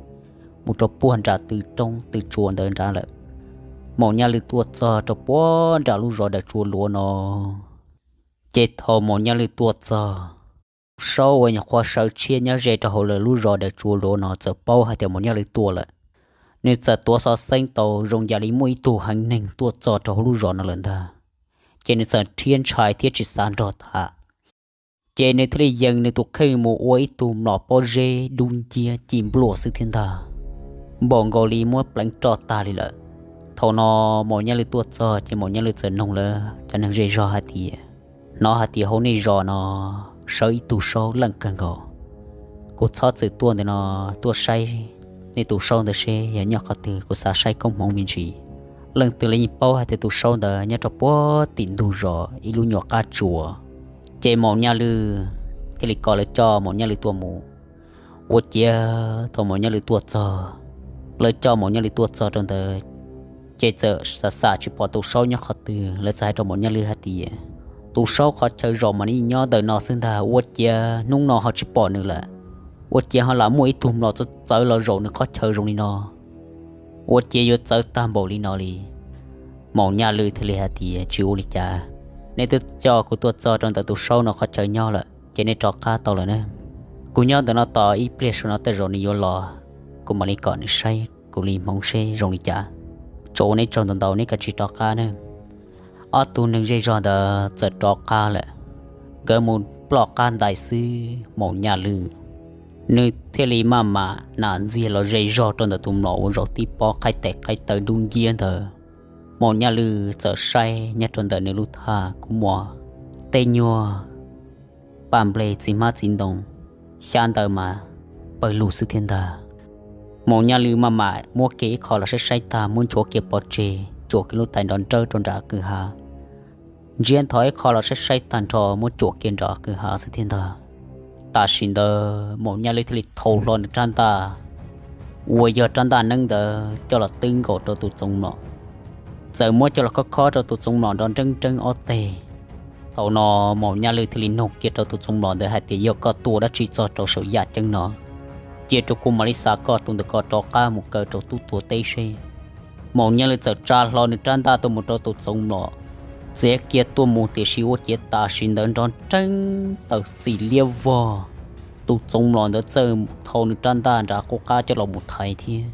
mus rau puag nram tw roob tw tsua ntawd nrad lawm. Maum Nyaj Lwm tuaj txog rau puag nram lub zos Dawm Tsua Luav no, ces thaum Maum Nyaj Lwm tuaj txog, Saub uas nyuam qhuav sawv tshiab nyob ze rau hauv lawv lub zos Dawm Tsua Luav no txawm paub hais tias Maum Nyaj Lwm tuaj lawm. Nws txawm tuav xov xeeb tau zoo yam li muaj ib tug heev neeg tuaj txog rau hauv lub zos no lawm ntag, ces nws txawm rhiab ntshai thiab tsis xav nrog tham. Ces nws thiaj li yees nws tus kheej mus ua ib tug mlom pob zeb dub nciab ci npluaj xwb thiab ntag, npaum nkaus li muab pleev roj tag li lawm. Thaum no Maum Nyaj Lwm tuaj txog ces Maum Nyaj Lwm txawm noog lawv cov neeg zej zog hais tias, Hnov hais tias hauv nej zos no sawv ib tug Saub leej kawg nkaus. Kuv txhob txwm tuaj ntawm no tuaj saib nej tus Saub ntawd seb yog nyob qhov twg, kuv xav saib koob hmoov me ntsis. Leej twg los yeej paub hais tias tus Saub ntawd nyob rau puag tim ntug zos ib lub nyuam qab tsua. Ces Maum Nyaj Lwm thiaj li kom lawv coj Maum Nyaj Lwm tuaj mus. Ua ciav thaum Maum Nyaj Lwm tuaj txog, lawv coj Maum Nyaj Lwm tuaj txog rau ntawd, ces txawm xav xav tsis pom tus Saub nyob qhov twg, lawv txawm hais rau Maum Nyaj Lwm hais tias, Tus Saub qhov chaw zaum mas nws nyob ntawm no xwb ntag, ua ciav hnub no ho tsis pom nws lawm. Ua ciav ho lam muaj ib tug mlom txawv txawv los zaum nws qhov chaw zoo li no. Ua ciav yuav txawv tag npaum li no li. Maum Nyaj Lwm thiaj li hais tias, Tsis ua li cas, nej twb coj kuv tuaj txog rau ntawm tus Saub no qhov chaw nyob lawm ces nej rov qab tau lawm na. Kuv nyob ntawm no tos ib pliag, saum no tej zaum nws yuav los, kuv mam li kom nws saib kuv li hmoov seb zoo li cas. Tsuas ua nej tsaug ntau ntau, nej kav tsij rov qab na. Ob tug neeg zej zog ntawd txawm rov qab lawm. Nkawd mus ploj qab ntais xwb, Maum Nyaj Lwm nws thiaj li maj mam nam ntxiag los zej zog rau ntawm tus mlom uas zaum tib pob qhaib tes qhaib taw dub nciab ntawd. Maum Nyaj Lwm txawm saib nyob rau ntawm nws lub thaj kub muag, tej nyuag paj nplej txiv hmab txiv ntoo xyab ntawd mas pawg lug xwb thiab ntag. Maum Nyaj Lwm maj mam muab kiag ib qho los saib saib tag, muab nchuav kiag pov tseg, cuam kiag lub tais nrov nrawb rau nram kwj ha. Ntsiab ntho ib qho los saib saib tag nrho, muab cuam kiag nram kwj ha xwb thiab ntag. Tam sim ntawd Maum Nyaj Lwm thiaj li thau hlo nws rab ntaj uas yog rab ntaj neeb ntawd coj los twb nkaus rau tus txoov mlom, txawm muab coj los khob khob rau tus txoov mlom nrov nreeb nreeb ob teg. Thaum no Maum Nyaj Lwm thiaj li nug kiag rau tus txoov mlom ntawd hais tias, Yog koj tua dab tsi txog rau saum yaj ceeb no? Cia rau kuv mam li xa koj tus ntawm ko rov qab mus kaw rau tub tuag teb seb. Maum Nyaj Lwm txawm tsa hlo nws rab ntaj tuaj mus rau tus txoov mlom, txiav kiag tuaj mus, tiam sis ua ciav tam sim ntawd nrov nreeb taws txim liab vog. Tus txoov mlom ntawd txawm thau nws rab ntaj nram qub qab coj los mus thaiv thiab.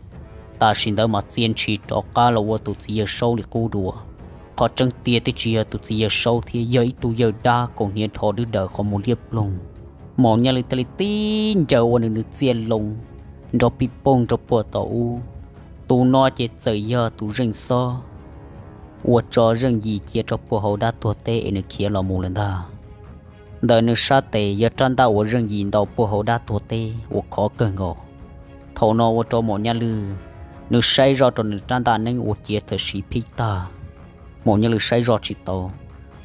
Tam sim ntawd mas txia ntshis rov qab los ua tus txiv yawg Saub li qub dua. Qhov tseeb tiag twb tsis yog tus txiv yawg Saub thiab, yog ib tug yawg dab kaus hniav dhos dwb daws qhov muag liab ploog. Maum Nyaj Lwm thiaj li tib ncaws ua nws nws txiaj loo nrov pij poog rau puag tom ub. Tus no ces txawm yog tus zeej xob uas tso zeej yim cia rau puag hauv dab tuag teb es nws khiav los mus lawm ntag. Ntawm nws sab tes yog rab ntaj uas zeej yim ntaus puag hauv dab tuag teb uas khov kawg nkaus. Thaum no ua rau Maum Nyaj Lwm nws saib zoj rau nws rab ntaj neeb ua ciav txawm siv phib tag. Maum Nyaj Lwm saib zoj tsis tau,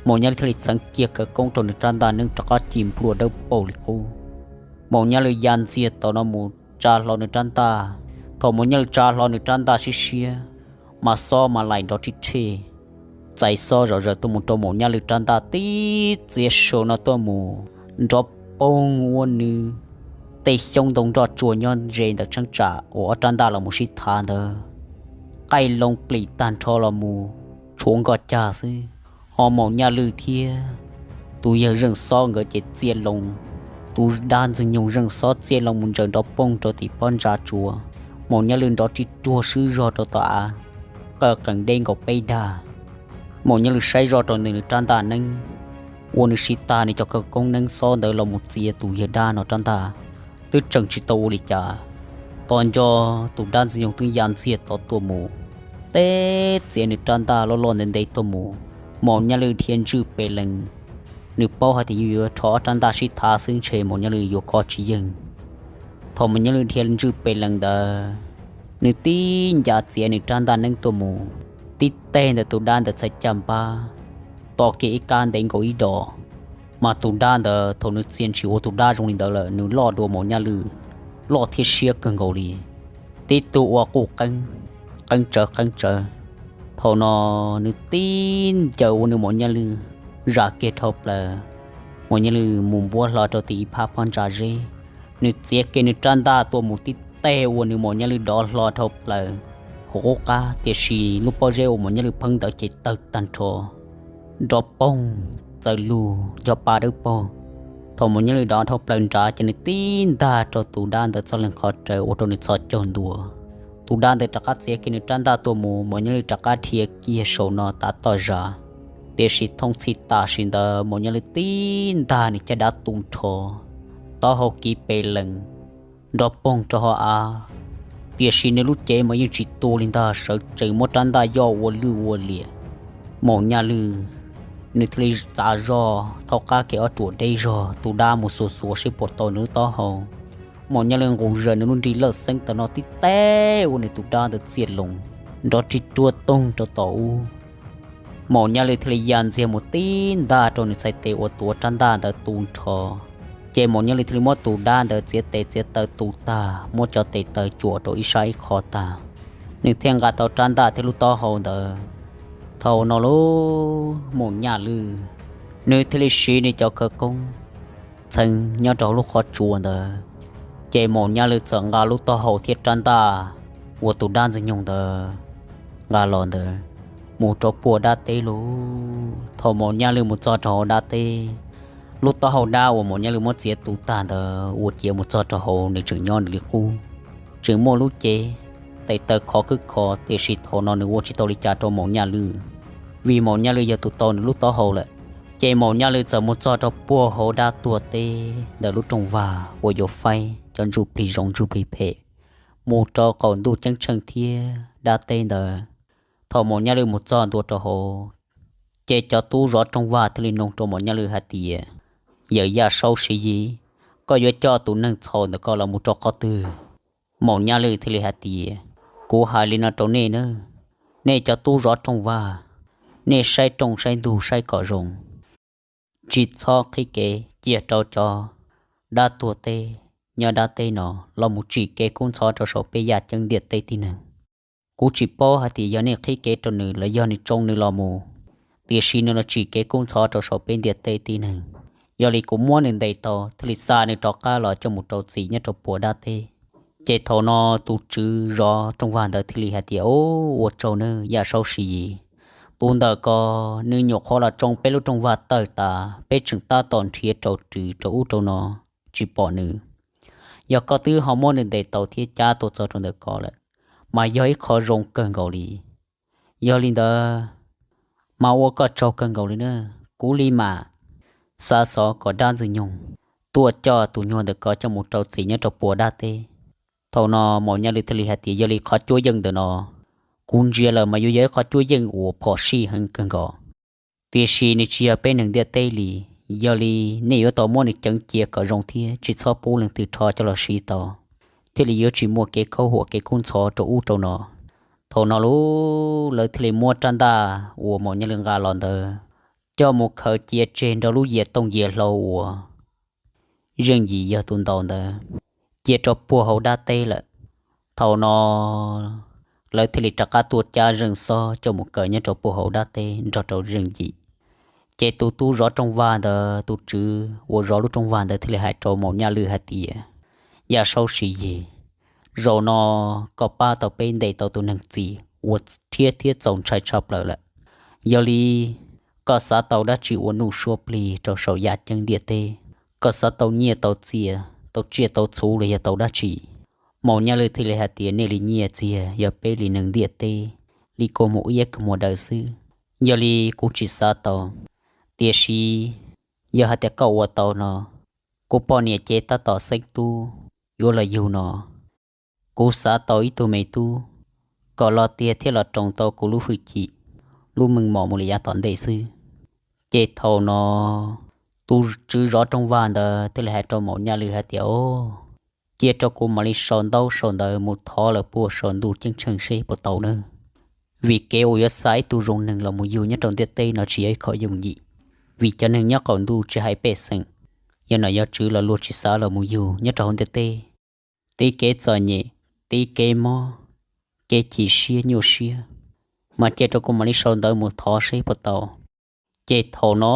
Maum Nyaj Lwm thiaj li txeev kiag khawv koob rau nws rab ntaj neeb rov qab ci nplua dawb paug li qub. Maum Nyaj Lwm ya ntxiag tom no mus tsa hlo nws rab ntaj. Thaum Maum Nyaj Lwm tsa hlo nws rab ntaj siab siab, mas xob mas laim nrov rib rhe, txais xob zom zaws tuaj mus rau Maum Nyaj Lwm rab ntaj tib txiav saum no tuaj mus, nrov poog ua nws tej xyoob ntoo nroj tsua nyob ze ntawm cheeb tsam uas ob rab ntaj los mus sib thav ntawd qaij loo plim tag nrho los mus tshuav nkoj cag xwb. Ho Maum Nyaj Lwm thiab tus yawg zeej xob nkawd ces txiaj loo, tus dab ntxwg nyoog zeej xob txiaj loo mus ntsaws nrov poog rau tim pob ntsa tsua. Maum Nyaj Lwm nrov rib ruag swb zog rau tom av, qawj qees deb nkaus peb dag. Maum Nyaj Lwj saib zoj rau ntawm nws rab ntaj neeb, uas nws siv tag nws cov khawv koob neeb xob ntawd los mus txiav tus yawg dab no rab ntaj, twb tseem tsis tau ua li cas. Tos nco tus dab ntxwg nyoog twb ya ntxiag tod tuaj mus, teb txiav nws rab ntaj loj loj ntev ntev tuaj mus. Maum Nyaj Lwj dhia ntswj pes lees, nws paub hais tias yus yuav rho ob rab ntaj sib thav xwb ntshe Maum Nyaj Lwj yuav kov tsis yeej. Thaum Maum Nyaj Lwj dhia ntswj pes lees ntawd, nws tib ncav txiav nws rab ntaj neeb tuaj mus, tib teg ntawm tus dab ntawd txhais caj npab, tos kiag ib kab ntev nkaus ib dos. Mas tus dab ntawd thaum nws txia ntshis ua tus dab zoo li ntawd lawm, nws loj dua Maum Nyaj Lwj, loj thiab siab kawg nkaus li, tib tug ua quj qeeb, qeeb tsawv qeeb tsawv. Thaum no nws tib ncaws ua nws Maum Nyaj Lwj zam kiag dhau plaws, Maum Nyaj Lwj mus npuab hlo rau tim ib phab pob ntsa zeb. Nws txiav kiag nws rab ntaj tuaj mus tib teg ua nws Maum Nyaj Lwj dov hlo dhau plaws hauv qub qab, tiam sis lub pob zeb uas Maum Nyaj Lwj pheeb ntawd ces tawg tag nrho, nrov poog, txawm lug cov pa dawb paug. Thaum Maum Nyaj Lwj dov dhau plaws nrad ces nws tib ntag rau tus dab ntawd txoj leeg qhov rawv ua rau nws txhos caug ntua. Tus dab ntawd rov qab txiav kiag nws rab ntaj tuaj mus, Maum Nyaj Lwj rov qab dhia kiag saum no tav toj zam. Tiam sis thooj txhij tam sim ntawd Maum Nyaj Lwj tib ntag nws caj dab tu nrho, taub hau kiv pes lees, nrov poog rau hauv av. Tiam sis nws lub cev mas yeej tsis tu li ntag, sawv tsees muab rab ntaj yoj ua lwj ua liam. Maum Nyaj Lwj nws thiaj li txav zog thaub qab kiag ob ruam deb zog, tus dab mus xuas xuas seb puas tau nws lub taub hau. Maum Nyaj Lwj nqus zaws nws lub nrig lawj xeeb tam no tib teg ua nws tus dab ntawd txiaj loos, nrov rig ruaj toog rau tom ub. Maum Nyaj Lwj thiaj li ya ntxiag mus tib ntag rau nws txhais tes uas tuav rab ntaj ntawd tu nrho. Ces Maum Nyaj Lwj thiaj li muab tus dab ntawd txiav tes txiav taw tu tag, muab cov tes taw cuam rau ib sab ib qho tag, nws thiaj nqa tau rab ntaj thiab lub taub hau ntawd. Thaum no lauj, Maum Nyaj Lwj nws thiaj li siv nws cov khawv koob txheev nyob rau hauv lub qhov tsua ntawd, ces Maum Nyaj Lwj txawm nqa lub taub hau thiab rab ntaj uas tus dab ntxwg nyoog ntawd nqa los ntawd mus rau puag dab teb lauj. Thaum Maum Nyaj Lwj mus txog rau hauv dab teb, lub taub hau dab uas Maum Nyaj Lwj muab txiav tu tag ntawd uas cia mus txog rau hauv nws tseem nyob nws li qub, tseem muaj lub cev, tes taw khov khwb kho, tiam sis thaum no nws ua tsis tau li cas rau Maum Nyaj Lwj, vim Maum Nyaj Lwj yog tus tau nws lub taub hau lawm. Ces Maum Nyaj Lwj txawm mus txog rau puag hauv dab tuag teb ntawm lub rooj vag uas yuav faib cov ntsuj plig zoo ntsuj plig phem mus rau qaum ntuj ceeb tsheej thiab dab teb ntawd. Thaum Maum Nyaj Lwj mus txog ntua rau hauv, ces cov tub zov rooj vag thiaj li nug rau Maum Nyaj Lwj hais tias, Yawm Yaj Saub Siv Yis, koj yuav coj tus neeg txhaum ntawm koj los mus rau qhov twg? Maum Nyaj Lwj thiaj li hais tias, Kuv hais li no rau nej na, nej cov tub zov rooj vag, nej saib rooj saib ntug saib kom zoo, tsis txhob qhib kev cia rau cov dab tuag teb nyob dab teb no los mus tsim kev kub ntxhov rau saum peb yaj ceeb ntiaj teb tib neeg. Kuv tsis paub hais tias yog nej qhib kev rau nws los yog nws tsoo nws los mus, tiam sis nws los tsim kev kub ntxhov rau saum peb ntiaj teb tib neeg. Yog li kuv muab nws ntes tau thiaj li xa nws rov qab los coj mus rau txim nyob rau puag dab teb. Ces thaum no tus tswv zov rooj vag ntawd thiaj li hais tias, Ua tsaug nawb Yaj Saub Siv Yis, tus ntawm ko nws nyuam qhuav los tsoo peb lub rooj vag tawg tas, peb tseem tab tom nrhiav rau rws rau ub rau no tsis pom nws. Yog koj twb ho muab nws ntes tau thiab cab tuaj txog rau ntawm ko lawm, mas yog ib qho zoo kawg nkaus li. Yog li ntawd, mas ua koj tsaug kawg nkaus li na. Kuv li mam xa xov kom dab ntxwg nyoog tuaj coj tus nyuag ntawm ko coj mus rau txim nyob rau puag dab teb. Thaum no Maum Nyaj Lwj thiaj li hais tias, Yog li qhov cuab yeej ntawm no kuv ntsia lawm mas yuav yog ib qhov cuab yeej uas phom sij heev kawg nkaus, tiam sis nws tsis yog peb neeg ntiaj teb li. Yog li nej yuav tau muab nws ceev cia kom zoo thiab tsis txhob pub leej twg rho coj los siv tau, thiaj li yuav tsis muaj kev khaub huam kev kub ntxhov rau ub rau no. Thaum no lauj, lawv thiaj li muab rab ntaj uas Maum Nyaj Lwj nqa los ntawd coj mus khaws cia tseg nrog lub yias tooj yias hlau uas Zeej Yim yog tus ntaus ntawd cia rau puag hauv dab teb lawm. Thaum no lawv thiaj li rov qab tuaj cab Zeej Xob coj mus kaw nyob rau puag hauv dab teb nrog rau Zeej Yim. Ces tus tub zov rooj vag ntawd, tus tswv uas zov lub rooj vag ntawd thiaj li hais rau Maum Nyaj Lwj hais tias, Yaj Saub Siv Yis, zaum no koj pab tau peb ntes tau tus neeg txim uas rhiab thiab txaus ntshai tshaj plaws lawm. Yog li koj xav tau dab tsi ua nuj suab plig rau saum yaj ceeb ntiaj teb? Koj xav tau nyiaj tau txiaj, tau tsiaj tau txhuv los yog tau dab tsi? Maum Nyaj Lwj thiaj li hais tias, Nej li nyiaj txiag yog peb li neeg ntiaj teb li kua muag iab kua muag daw xwb. Yog li kuv tsis xav tau, tiam sis yog hais tias koj ua tau no, kuv poj niam ces tab tom xeeb tub yuav los yug no, kuv xav tau ib tug me tub kom los tiag thiab los roos tau kuv lub hwj chim, lub meej mom mus li yav tom ntej xwb. Ces thaum no tus tswv zov rooj vag ntawd thiaj li hais rau Maum Nyaj Lwm hais tias, Au, cia rau kuv mam li sau ntaub sau ntawv mus thov lawv puag saum ntuj ceeb tsheej seb puas tau nawb. Vim kev uas yuav xa ib tug zoo neeg los mus yug nyob rau ntiaj teb no tsis yog ib qho yooj yim, vim cov neeg nyob qaum ntuj tsis hais pej xeem, yog nom yog tswv los luag tsis xav los mus yug nyob rau hauv ntiaj teb. Tib kev txom nyem, tib kev mob, kev chim siab nyuaj siab, mas cia rau kuv mam li sau ntawv mus thov seb puas tau. Ces thaum no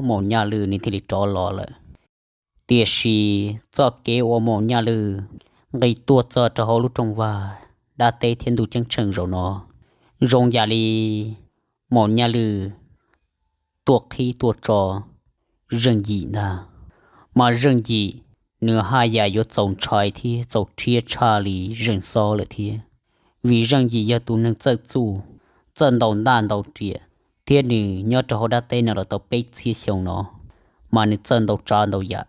Maum Nyaj Lwm nws thiaj li rov los lawm. Tiam sis txoj kev uas Maum Nyaj Lwm nqis tuaj txog rau hauv lub rooj vag dab teb thiab ntuj ceeb tsheej zaum no, zoo yam li Maum Nyaj Lwm tuaj qhib tuaj tso Zeej Yim ntag. Mas Zeej Yim nws haj yam yuav txaus ntshai thiab txaus rhiab tshaj li Zeej Xob lawm thiab. Vim Zeej Yim yog tus neeg txawj txuj, txawj ntaus ntaj ntaus riam, thiab nws nyob rau hauv dab teb no los tau peb txhiab xyoo no, mas nws txawj ntau tsav ntau yam,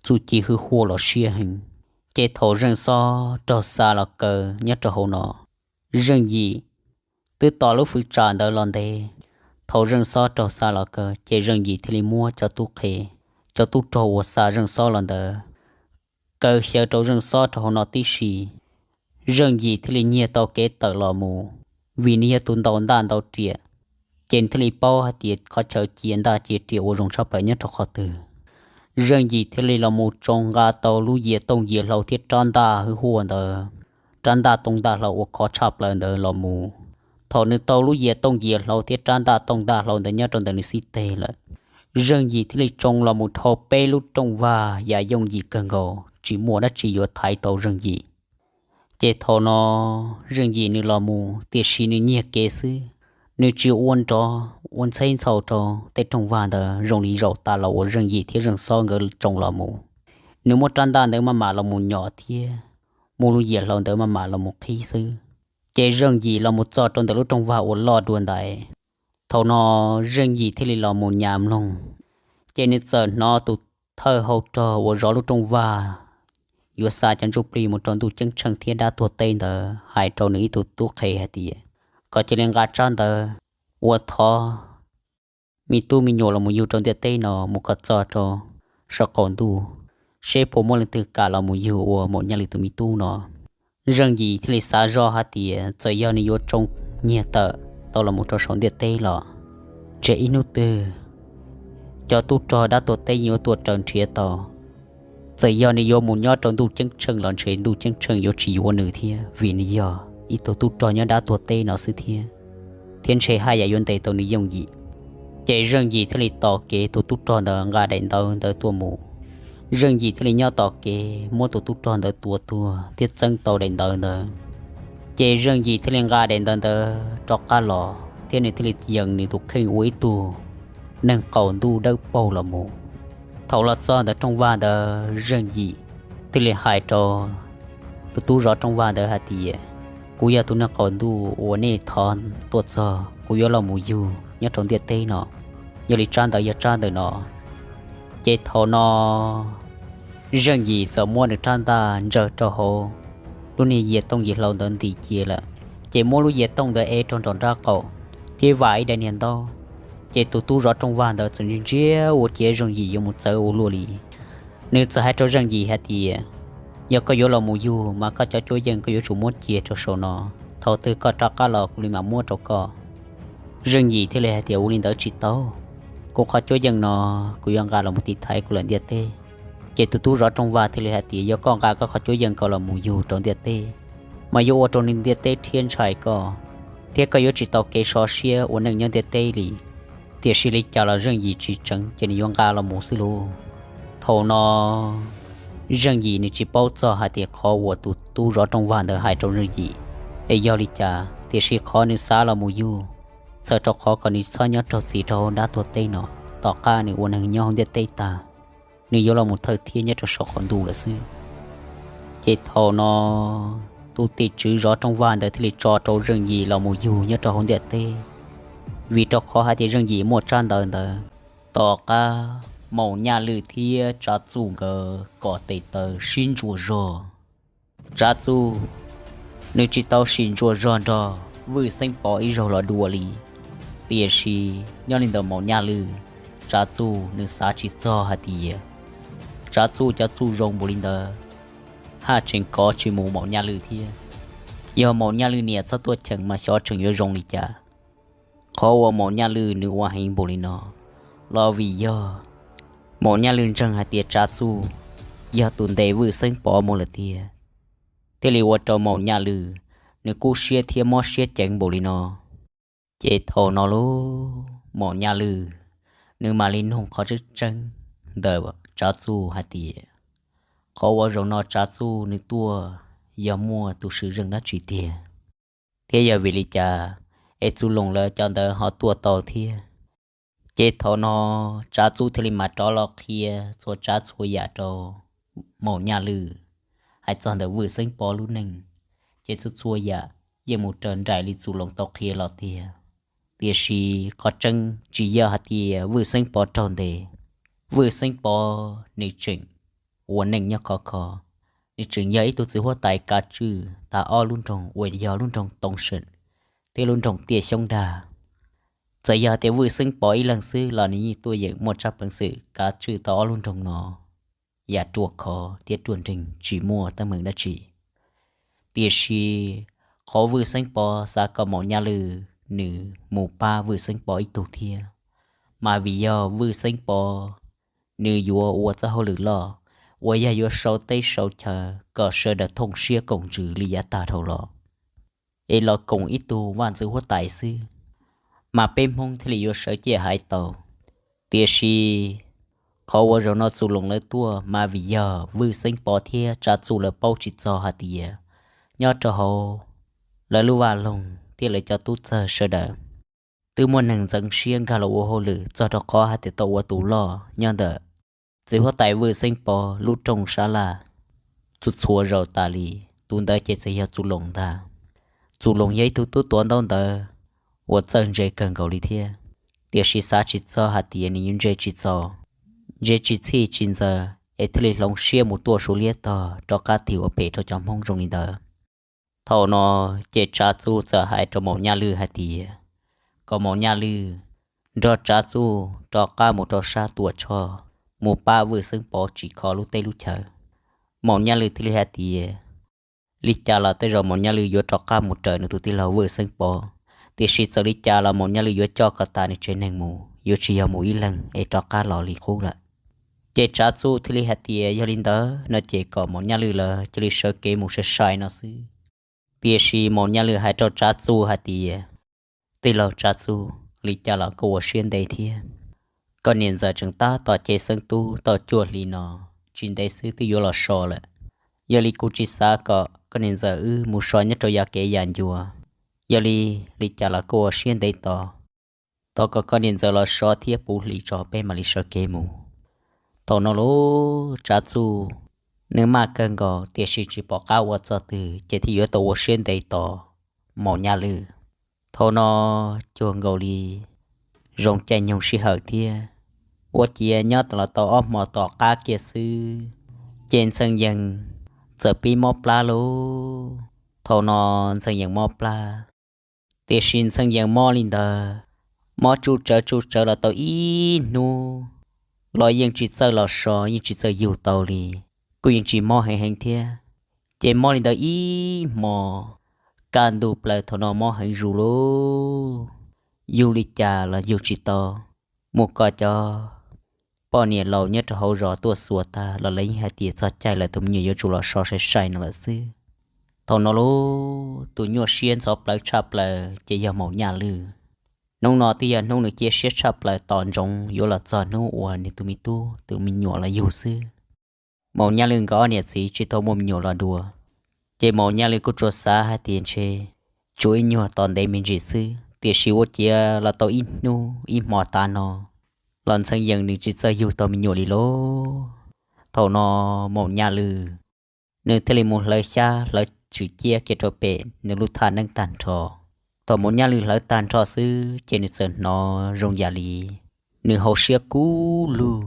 txuj ci hwj huaj los siab heev. Ces thaum Zeej Xob raug xa los kaw nyob rau hauv no, Zeej Yim twb tos lub fwv tsam ntawd los ntev. Thaum Zeej Xob raug xa los kaw ces Zeej Yim thiaj li muab cov tub qhe, cov tub rog uas xa Zeej Xob los ntawd kaw xyaw rau Zeej Xob rau hauv no tib si. Zeej Yim thiaj li nyiag tau kev tawm los mus, vim nws yog tus ntaus ntaj ntaus riam, ces nws thiaj li paub hais tias qhov chaw cia ntaj cia riam ua zoo tshaj plaws nyob rau qhov twg. Zeej Yim thiaj li los mus tsoo nqa tau lub yias tooj yias hlau thiab rab ntaj hwj huaj ntawd, rab ntaj tooj ntaj hlau uas khov tshaj plaws ntawd los mus. Thaum nws tau lub yias tooj yias hlau thiab rab ntaj tooj ntaj hlau ntawd nyob rau ntawm nws xib teg lawm, Zeej Yim thiaj li tsoo los mus dhau peb lub rooj vag yam yooj yim kawg nkaus, tsis muaj dab tsi yuav thaiv tau Zeej Yim. Ces thaum no Zeej Yim nws los mus tiam sis nws nyiag kev xwb, nws tsis ua nrov ua ntxheb ntxhau rau tej rooj vag ntawd zoo li zaum tas los uas Zeej Yim thiab Zeej Xob nkawd tsoo los mus. Nws muab rab ntaj ntawd maj mam los mus nyom thiab muab lub yias hlau ntawd maj mam los mus qhib xwb. Ces Zeej Yim los mus txog rau ntawm lub rooj vag uas loj dua ntais. Thaum no Zeej Yim thiaj li los mus nyas mloog, ces nws txawm hnov tus thawj hau rog uas zov lub rooj vag yuav xa cov ntsuj plig mus rau ntuj ceeb tsheej thiab dab tuag teb ntawd hais rau nws ib tug tub qhe hais tias kom cia li nqa tsab ntawv uas thov me tub me nyuam los mus yug rau ntiaj teb no mus kom txog rau saum qaum ntuj, seb puas muaj leej twg kam los mus yug ua Maum Nyaj Lwm tus me tub no. Zeej Yim thiaj li xav zoj hais tias txawm yog nws yuav tsoo nyiag tawm tau los mus rau saum ntiaj teb los, ntshe ib hnub twg cov tub rog dab tuag teb yuav tuaj raws nrhiav tau. Txawm yog nws yuav mus nyob rau ntuj ceeb tsheej los ntshe ntuj ceeb tsheej yuav tsis yuav nws thiab, vim nws yog ib tug tub rog nyob dab tuag teb no xwb thiab, thiab ntshe haj yam yuav ntes tau nws yooj yim. Ces Zeej Yim thiaj li tos kev tus tub rog ntawd nqa daim ntawv ntawd tuaj mus. Zeej Yim thiaj li nyob tos kev muab tus tub rog ntawd tua tuag thiab txeeb tau daim ntawv ntawd. Ces Zeej Yim thiaj li nqa daim ntawv ntawd rov qab los thiab nws thiaj li yees nws tus kheej ua ib tug neeg qaum ntuj dawb paug los mus. Thaum los txog ntawm rooj vag ntawd Zeej Yim thiaj li hais rau tus tub zov rooj vag ntawd hais tias, kuv yog tus neeg qaum ntuj uas nej thov tuaj txog, kuv yuav los mus yug nyob rau ntiaj teb no. Yog li tsab ntawv yog tsab ntawm no. Ces thaum no Zeej Yim txawm muab nws rab ntaj ntsaws rau hauv lub niag yias tooj yias hlau ntawd ntim cia lawm, ces muab lub yias tooj ntawd ev rau nraum nraub qaum thiab vam ib daim niag ntaub. Ces tus tub zov rooj vag ntawd txawm ntsia ntsia ua ciav Zeej Yim yuav mus txawv ua luaj li. Nws txawm hais rau Zeej Yim hais tias, yog koj yuav los mus yug mas koj cov cuab yeej koj yuav tsum muab cia rau saum no, thaum twg koj rov qab los kuv li mam muab rau koj. Zeej Yim thiaj li hais tias, ua li ntawd tsis tau, kuv qhov cuab yeej no kuv yuav nqa los mus tiv thaiv kuv lawm ntiaj teb. Ces tus tub zov rooj vag thiaj li hais tias, yog koj nqa koj qhov cuab yeej ko los mus yug rau ntiaj teb, mas yuav ua rau ntiaj teb rhiab ntshai koj, thiab koj yuav tsis tau kev sov siab ua neej nyob ntiaj teb li. Tiam sis li cas los Zeej Yim tsis tseev, ces nws yuav nqa los mus xwb lauj. Thaum no Zeej Yim nws tsis paub txog hais tias qhov uas tus tub zov rooj vag ntawd hais rau Zeej Yim es yog li cas, tiam sis qhov nws xav los mus yug, txhawm rau qhov kom nws txhob nyob raug txim rau hauv dab tuag teb no, tom qab nws ua neeg nyob hauv ntiaj teb tag, nws yuav los mus thawj thiab nyob rau saum qaum ntuj lawm xwb. Ces thaum no tus tim tswv zov rooj vag ntawd thiaj li tso rau Zeej Yim los mus yug nyob rau hauv ntiaj teb. Vim rau qhov hais tias zeej yim muaj tsab ntawv ntawd, tom qab Maum Nyaj Lwm thiab Tsav Txuj nkawd kom tes taw sib ntsuas zog. Tsav Txuj nws tsis tau sim ntsuas zog nrog Vwj Xeeb Pov ib zaug los dua li. Tiam sis nyob li ntawm Maum Nyaj Lwm, Tsav Txuj nws xav tsis txog hais tias Tsav Txuj cov txuj zoo npaum li ntawd, haj tseem kov tsis mus Maum Nyaj Lwm thiab. Yog Maum Nyaj Lwm niam txhob tuaj cheem mas xyov tseem yuav zoo li cas. Qhov uas Maum Nyaj Lwm nws ua heev npaum li no los vim yog Maum Nyaj Lwm ntseeg hais tias Tsav Txuj yog tus ntes Vwj Xeeb Pov mus lawm tiag, thiaj li ua rau Maum Nyaj Lwm nws kub siab thiab mob siab ceev npaum li no. Ces thaum no lauj, Maum Nyaj Lwm nws mam li nug qhov tseeb tseeb ntawm Tsav Txuj hais tias, qhov uas zaum no Tsav Txuj nws tuaj yog muaj tus swm zeej dab tsi tiag, thiab yog vim li cas es Txus Loos lawv cov ntawd ho tuaj tau thiab. Ces thaum no Tsav Txuj thiaj li mam rov los qhia txhua tsav txhua yam rau Maum Nyaj Lwm, hais txog ntawm Vwj Xeeb Pov lub neej, ces txhua txhua yam yeej mus raws nraim li Txus Loos tau qhia los tiag. Tiam sis qhov tseeb tsis yog hais tias Vwj Xeeb Pov raug ntes, Vwj Xeeb Pov nws tseem ua neej nyob khov kho, nws tseem yog ib tug txiv huab tais kav tswj tag ob lub nroog uas yog lub nroog Too Seem thiab lub nroog Tiaj Xyoob Dag. Txawm yog tias Vwj Xeeb Pov ib leeg xwb los nws yeej tuaj yeem muaj tsab peev xwm kav tswj tau ob lub nroog no yam ruaj khov thiab ruaj nreeg tsis muaj teeb meem dab tsi. Tiam sis qhov Vwj Xeeb Pov xav kom Maum Nyaj Lwm nws mus pab Vwj Xeeb Pov ib tug thiab, mas vim yog Vwj Xeeb Pov nws yuav ua txoj hauj lwm loj uas yog yuav sau teb sau chaw kom sawv daws thooj siab koom ntsws li yav tag dhau los, es los koom ib tug vaj ntxwv huab tais xwb, mas peb Hmoob thiaj li yuav sawv ciaj hais tau. Tiam sis qhov uas zaum no Txus Loos lawv tuaj mas vim yog Vwj Xeeb Pov thiab Tsav Txuj lawv paub tsis txog hais tias nyob rau hauv lawv lub vaj loog thiab lawv cov tub txawg sawv daws twb muaj neeg ntxeev siab nkag los ua hauj lwm txog rau qhov hais tias tau ua tus loj nyob ntawm txiv huab tais Vwj Xeeb Pov lub rooj sab laj txhua txhua zaus tas li. Tus ntawd ces txawm yog Txus Loos ntag. Txus Loos yog ib tug tub tuav ntaub ntawv uas txawj ntse kawg nkaus li thiab, tiam sis xav tsis txog hais tias nws yuav ntse tsis txaus, ntse tsis txhij tsis ntxaws es thiaj li hloov siab mus tuaj Suav liab tog rov qab tig ua phem rau cov Hmoob zoo li ntawd. Thaum no ces Tsav Txuj txawm hais rau Maum Nyaj Lwm hais tias kom Maum Nyaj Lwm nrog Tsav Txuj rov qab mus rau sab Tuam Tshoj mus pab Vwj Xeeb Pov tsim kho lub teb lub chaw. Maum Nyaj Lwm thiaj li hais tias li cas los tej zaum Maum Nyaj Lwm yuav rov qab mus raws nws tus tij laug Vwj Xeeb Pov, tiam sis txawm li cas los Maum Nyaj Lwm yuav coj kom tas nws tsev neeg mus, yuav tsis yog mus ib leeg es rov qab los li qub lawm. Ces Tsav Txuj thiaj li hais tias yog li ntawd no ces kom Maum Nyaj Lwm lawv cia li sawv kev mus sai sai no xwb. Tiam sis Maum Nyaj Lwm hais rau Tsav Txuj hais tias, tij laug Tsav Txuj, li cas los koj ua siab ntev thiab. Koj niam ntxawm tseem tab tom cev xeeb tub tau cuaj hli no, tsis ntev xwb twb yuav los so lawm. Yog li kuv tsis xav kom koj niam ntxawm wb mus so nyob rau yav kev yam ncua. Yog li, li cas los koj ua siab ntev tos, tos kom koj niam ntxawm los so thiab puv hlis tso peb mam li sawv kev mus. Thaum no lauj, Tsav Txuj nws maj kawg nkaus tiam sis tsis pom qab ua txog twg ces thiaj yuav tau ua siab ntev tos Maum Nyaj Lwm. Thaum no cuag nkaus li zoo caij nyoog sij hawm thiab, ua ciav nyob los tau ob hmo tom qab kiag xwb, ces Ntxhee Yees txawm pib mob plab lauj. Thaum no Ntxhee Yees mob plab, tiam sis Ntxhee Yees mob li ntawd, mob tsuj tsawv tsuj tsawv los tau ib hnub los yeej tsis txawj los so, yeej tsis txawj yug tau li, kuj yeej tsis mob heev heev thiab. Ces mob li ntawd ib hmo, kaj ntug plaws thaum no mob heev zus lauj, yug li cas los yug tsis tau. Mus kom cov poj niam laus nyob rau hauv zos tuaj xuas tag los lawv yeej hais tias txog caij lawm, tus me nyuam yuav tsum los so sai sai no lawm xwb. Thaum no lauj, tus nyuaj siab ntxhov plawv tshaj plaws ces yog Maum Nyaj Lwm. Hnub no twb yog hnub nws cia siab tshaj plaws tos ntsoov yuav los txog hnub uas nws tus me tub tus me nyuam los yug xwb. Maum Nyaj Lwm nkawd ob niam txiv tsis tau muaj me nyuam los dua, ces Maum Nyaj Lwm kuj tsuas xav hais tias ntshe tsuas ib nyuag tos ntev me ntsis xwb, tiam sis ua ciav los tau ib hnub ib hmo tav no los Ntxhee Yees nws tsis txawj yug tau me nyuam li lauj. Thaum no Maum Nyaj Lwm nws thiaj li mus hlawv xyab hlawv tswm ciab kiag rau pem nws lub thaj neeb tag nrho. Thaum Maum Nyaj Lwj hlawv tag nrho xwb ces nws txawm hnov zoo yam li nws hauv siab kub lug.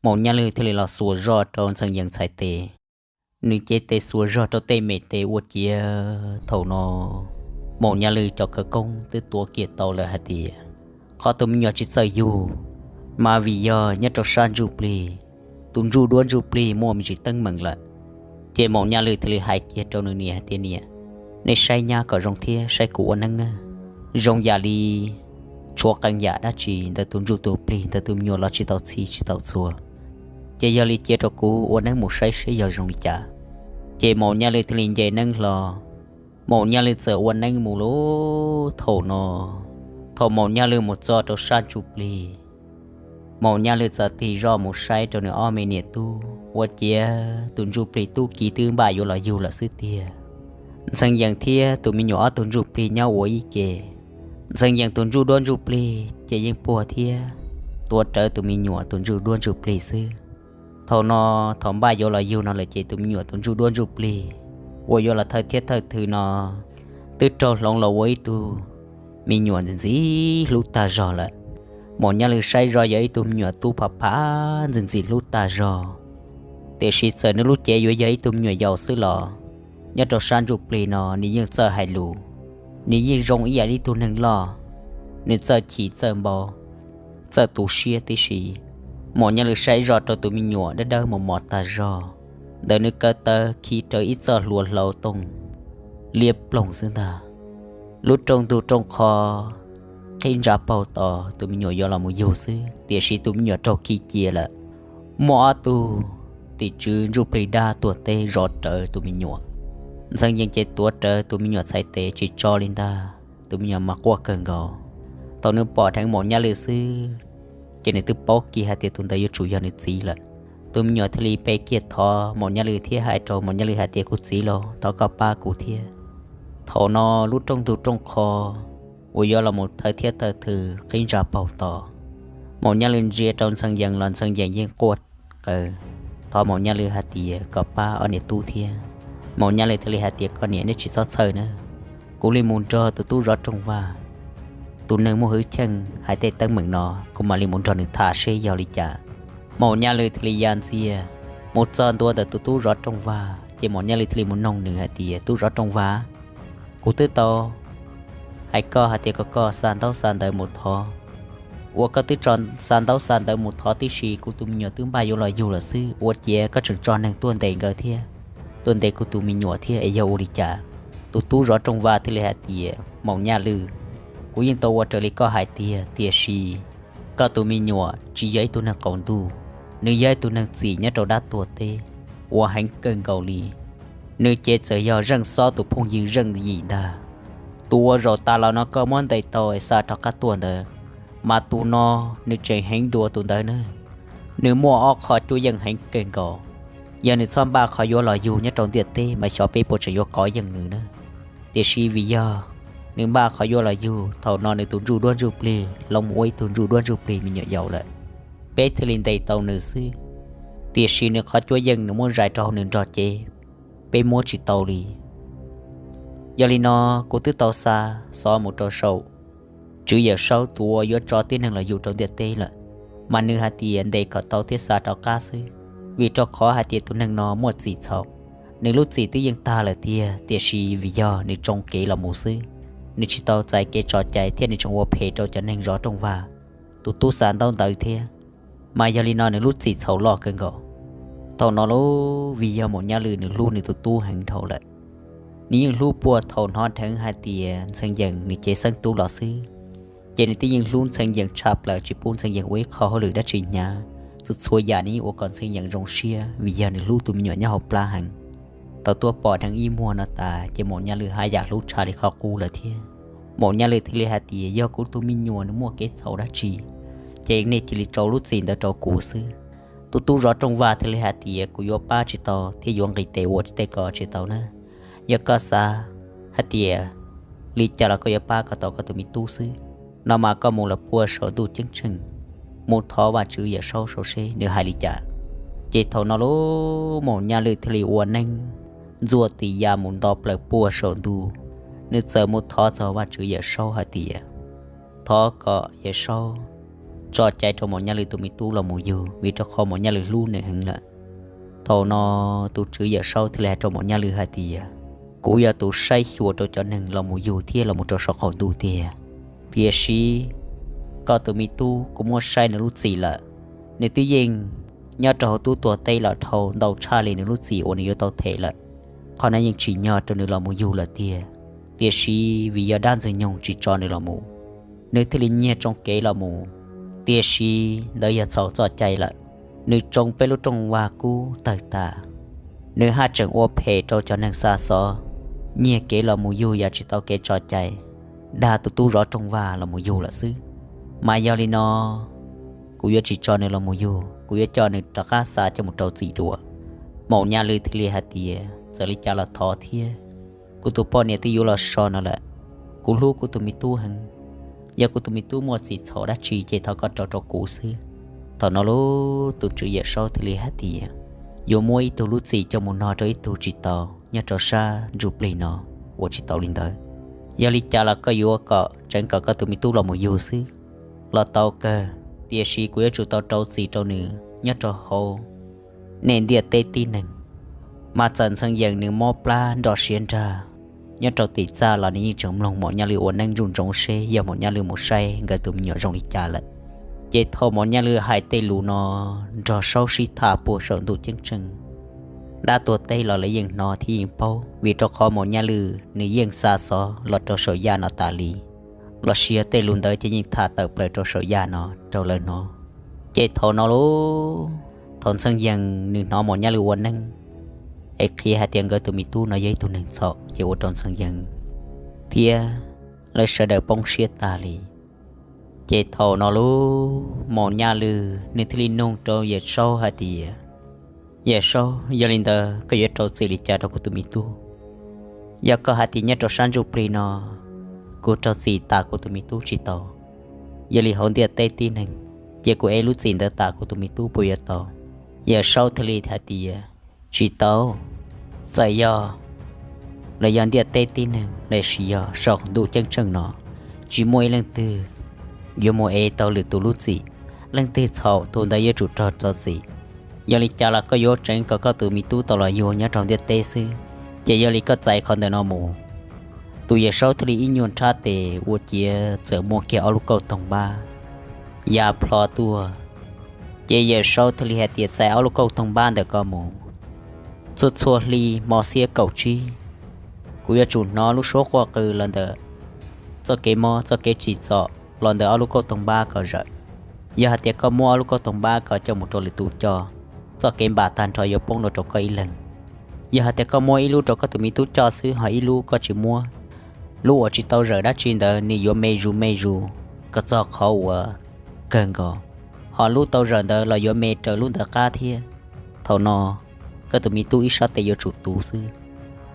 Maum Nyaj Lwj thiaj li los xuas zoj rau Ntxhee Yees txhais tes. Nws cev tes xuas zog rau tej me tes ua ciav thaum no Maum Nyaj Lwj cov khawv koob twb tuav kiag tau lawm hais tias qhov tus me nyuam tsis txawj yug, mas vim yog nyob rau sab ntsuj plig, tus ntsuj duab ntsuj plig muaj me ntsis teeb meem lawm. Ces Maum Nyaj Lwj thiaj li hais kiag rau nws niam hais tias, Niam, nej saib nyab kom zoo thiab saib kuv ua neeb nawb. Zoo yam li tshuav qee yam dab tsi ntawm tus ntsuj tus plig ntawm tus me nyuam los tsis tau txhij tsis tau txhua, ces yog li cia rau kuv ua neeb mus saib seb yog zoo li cas. Ces Maum Nyaj Lwj thiaj li nce neeb hlo, Maum Nyaj Lwj txawm ua neeb mus lub thaum no. Thaum Maum Nyaj Lwj mus txog rau sab ntsuj plig, Maum Nyaj Lwj txawm tig zoj mus saib rau nws ob me niam tub ua ciav tus ntsuj plig tub ki twb npaj yuav los yug lawm xwb tiag. Ntxhee Yees thiab tus me nyuam ob tug ntsuj plig nyob ua ib ke. Ntxhee Yees tus ntsuj duab ntsuj plig ces yeej puag thiab tuav rawv tus me nyuam tus ntsuj duab ntsuj plig xwb. Thaum no, thaum npaj yuav los yug no lawm ces tus me nyuam tus ntsuj duab ntsuj plig uas yuav los thawj thiab thawj thwm no twb raug hloov los ua ib tug me nyuam ntxim ntxim hlub tag zog lawm. Maum Nyaj Lwj saib zoj yog ib tug me nyuam tub phav phav ntxim ntxim hlub tag zog, tiam sis txawm nws lub cev yuav yog ib tug me nyuam yaus xwb los nyob rau sab ntsuj plig no nws yeej txawj hais lus, nws yeej zoo ib yam li tug neeg loj, nws txawj chim txawj npau, txawj tu siab tib si. Maum Nyaj Lwj saib zoj rau tus me nyuam dawb dawb mos mos tag zog, ntawm nws kaw taw khi rawv ib txoj hlua hlau tooj liab ploog xwb ntag. Lub rooj ntug rooj qho qhib ntsa paug tos tus me nyuam yuav los mus yug xwb, tiam sis tus me nyuam raug khi cia lawm. Muaj ob tug tim tswv ntsuj plig dab tuag teb zov rawv tus me nyuam. Ntxhee Yees ces tuav rawv tus me nyuam txhais tes tsis tso li ntag, tus me nyuam mas quaj kawg nkaus. Thaum nws pom dheev Maum Nyaj Lwj xwb, ces nws twb paub kiag hais tias tus ntawd yuav tsum yog nws txiv lawm. Tus me nyuam thiaj li pe kiag thov Maum Nyaj Lwj thiab hais rau Maum Nyaj Lwj hais tias, Kuv txiv lauj, thov koj pab kuv thiab. Thaum no lub rooj ntug rooj qho uas yuav los mus thawj thiab thawj thwm qhib ntsa paug tos. Maum Nyaj Lwj ntsia rau Ntxhee Yees los Ntxhee Yees yeej quaj qw thov Maum Nyaj Lwj hais tias kom pab ob niam tub thiab. Maum Nyaj Lwj thiaj li hais tias, Koj niam, neb tsis txhob txhawj na, kuv li mus nrog tus tub zov rooj vag, tus neeg muaj hwj chim hais tej teeb meem no, kuv mam li mus nrog nws tham seb yog li cas. Maum Nyaj Lwj thiaj li ya ntxiag mus txog ntua ntawm tus tub zov rooj vag, ces Maum Nyaj Lwj thiaj li mus noog nws hais tias, Tub zov rooj vag, kuv twb tau hais koj hais tias kom koj xa ntaub xa ntawv mus thov, uas koj twb tso xa ntaub xa ntawv mus thov tib si, kuv tus me nyuam twb npaj yuav los yug lawm xwb, ua ciav koj tseem tso neeg tuaj ntes nkawd thiab, tuaj ntes kuv tus me nyuam thiab es yog ua li cas? Tus tub zov rooj vag thiaj li hais tias, Maum Nyaj Lwj, kuv yeej tau ua raws li koj hais tiag, tiam sis koj tus me nyuam tsis yog ib tug neeg qaum ntuj, nws yog ib tug neeg txim nyob rau dab tuag teb uas heev kawg nkaus li. Nws ces txawm yog Zeej Xob tus phooj ywg Zeej Yim ntag. Tus uas zaum tas los no koj muab ntes tau es xa rov qab tuaj ntawd, mas tus no nws tseem heev dua tus ntawd na. Nws muaj ob qho cuab yeej heev kawg nkaus. Yog nws txhob npaj qhov yuav los yug nyob rau ntiaj teb mas xyov peb puas tseem yuav kov yeej nws na. Tiam sis vim yog nws npaj qhov yuav los yug, thaum no nws tus ntsuj duab ntsuj plig hloov mus ua ib tug ntsuj duab ntsuj plig me nyuam yaus lawm, peb thiaj li ntes tau nws xwb. Tiam sis nws qhov cuab yeej nws muab zais rau hauv nws nrog cev, peb muab tsis tau li. Yog li no, kuv twb tau xa xov mus rau saum Tswv Yawm Saub tus uas yuav tso tib neeg los yug rau ntiaj teb lawm, mas nws hais tias ntes kom tau thiab xa rov qab xwb, vim rau qhov hais tias tus neeg no muaj txim txhaum. Nws lub txim twb yeej tag lawm tiag, tiam sis vim yog nws tsoo kev los mus xwb, nws tsis tau txais kev tso cai thiab nws tseem ua phem rau cov neeg zov rooj vag, tus tub xa ntaub ntawv thiab, mas yog li no nws lub txim txhaum loj kawg nkaus. Thaum no lauj, vim yog Maum Nyaj Lwj nws hlub nws tus tub heev dhau lawm. Nws yeej hlub puag thaum hnov dheev hais tias Ntxhee Yees nws cev xeeb tub los xwb, ces nws twb yeej hlub Ntxhee Yees tshaj plaws tsis pub Ntxhee Yees ua ib qho hauj lwm dab tsi hnyav. Txhua txhua yam nws yeej ua kom Ntxhee Yees zoo siab vim yog nws hlub tus me nyuam nyob hauv plab heev. Thaum tuaj pom dheev ib muag no tas ces Maum Nyaj Lwj haj yam hlub tshaj li qhov qub lawm thiab. Maum Nyaj Lwj thiaj li hais tias, Yog kuv tus me nyuam nws muaj kev txhaum dab tsi, ces nej cia li tso lub txim ntawd rau kuv xwb. Tus tub zov rooj vag thiaj li hais tias, Kuv yuav pab tsis tau thiab yuav nqis tes ua tej ko tsis tau na. Yog koj xav hais tias li cas los koj yuav pab kom tau koj tus me tub xwb, no mas koj mus lawm puag saum ntuj ceeb tsheej, mus thov Vajtswv Yawm Saub saud seb nws hais li cas. Ces thaum no lauj, Maum Nyaj Lwj thiaj li ua neeb ntxuaj tis ya mus nto plaws puag saum ntuj. nws txawm mus thov txog Vajtswv Yawm Saub hais tias thov kom Yawm Saub tso cai rau Maum Nyaj Lwm tus me tub los mus yug, vim rau qhov Maum Nyaj Lwm hlub nws heev lawm. Thaum no tus Tswv Yawm Saub thiaj li hais rau Maum Nyaj Lwm hais tias, kuv yog tus saib xyuas rau cov neeg los mus yug thiab los mus rau saum qaum ntuj tiag, tiam sis koj tus me tub kuv muab saib nws lub txim lawm. Nws twb yeej nyob rau hauv tub tuag teb los dhau ntau tshaj li nws lub txim uas nws yuav tau them lawm. Qhov no yeej tsim nyog rau nws los mus yug lawm tiag, tiam sis vim yog dab ntxwg nyoog tsis tso nws los mus, nws thiaj li nyiag tsoo kev los mus. Tiam sis ntawd yog txhaum txoj cai lawm. Nws tsoo peb lub rooj vag kub tawg tas, nws haj tseem ua phem rau cov neeg xa xov, nyiag kev los mus yug yam tsis tau kev tso cai, dag tus tub zov rooj vag los mus yug lawm xwb. Mas yog li no kuv yuav tsis tso nws los mus yug, kuv yuav coj nws rov qab xa coj mus rau txim dua. Maum Nyaj Lwm thiaj li hais tias, txawm li cas los thov thiab, kuv tus poj niam twb yuav los so no lawm. Kuv hlub kuv tus me tub heev, yog kuv tus me tub muaj txim txhaum dab tsi ces thov koj rau rau kuv xwb. Thaum no lub tus Tswv Yawm Saub thiaj li hais tias, yuav muab ib tug lub txim coj mus no rau ib tug tsis tau nyob rau sab ntsuj plig no, ua tsis tau li ntawd. Yog li cas los koj yuav kom tseev kom koj tus me tub los mus yug xwb los tau kawg, tiam sis kuv yuav tsum tau rau txim rau nws nyob rau hauv nej ntiaj teb tib neeg. Mas txawm Ntxhee Yees nws mob plab nrov siav nrag nyob rau tim txaj los nws yeej tseem mloog Maum Nyaj Lwm ua neeb ntsuj ntsoov seb yog Maum Nyaj Lwm mus saib nkawd tus me nyuam zoo li cas lawm. Ces thaum Maum Nyaj Lwm hais tej lus no, nrog Saub sib tham puag saum ntuj ceeb tsheej, dab tuag teb los lawv yeej hnov thiab yeej paub, vim rau qhov Maum Nyaj Lwm nws yeej xa xov los rau saum yaj no tas li, los sis yog tej lus ntawd ces yeej tham tawm plaws rau saum yaj no rau lawv hnov. Ces thaum no lauj, thaum Ntxhee Yees nws hnov Maum Nyaj Lwm ua neeb es qhia hais tias nkawd tus me tub no yog ib tug neeg txhaum, ces ua rau Ntxhee Yees thiab lawv sawv daws poob siab tag li. Ces thaum no lauj, Maum Nyaj Lwm nws thiaj li nug rau Yawm Saub hais tias, Yawm Saub, yog li ntawd koj yuav rau txim li cas rau kuv tus me tub? Yog koj hais tias nyob rau sab ntsuj plig no kuv rau txim tas kuv tus me tub tsis tau, yog li hauv ntiaj teb tib neeg ces kuv ev lub txim ntawd tas kuv tus me tub puas yuav tau? Yawm Saub thiaj li hais tias, tsis tau. Txawm yog los yog ntiaj teb tib neeg los sis yog saum ntuj ceeb tsheej no, tsis muaj ib leej twg yuav mus ev tau lwm tus lub txim. Leej twg txhaum tus ntawd yuav tsum raug txim. Yog li cas los koj yuav tseev kom koj tus me tub tau los yug nyob rau ntiaj teb xwb. Ces yog li koj txais qhov ntawm no mus. Tus Yawm Saub thiaj li ib nyuag nrhab tes ua ciav txawm muaj kiag ob lub kauj toog npab ya plho tuaj. Ces Yawm Saub thiaj li hais tias, txais ob lub kauj toog npab ntawm ko mus. Txhua txhua hli hmo xiab kaum tsib, kuv yuav tsum hnov lub suab quaj qw los ntawm txoj kev mob txoj kev tsim txom los ntawm ob lub kauj toog npab ko zawm. Yog hais tias koj muab ob lub kauj toog npab ko coj mus rau lwm tus coj, txoj kev npam tag nrho yuav poob los rau koj ib leeg. Yog hais tias koj muab ib lub rau koj tus me tub coj xwb, ho ib lub koj tsis muab, lub uas tsis tau zawm dab tsi ntawd nws yuav me zus me zus kom txog qhov uas kawg nkaus, ho lub tau zawm ntawd los yuav me raws lub ntawd qab thiab. Thaum no koj tus me tub ib sab tes yuav tsum tu xwb.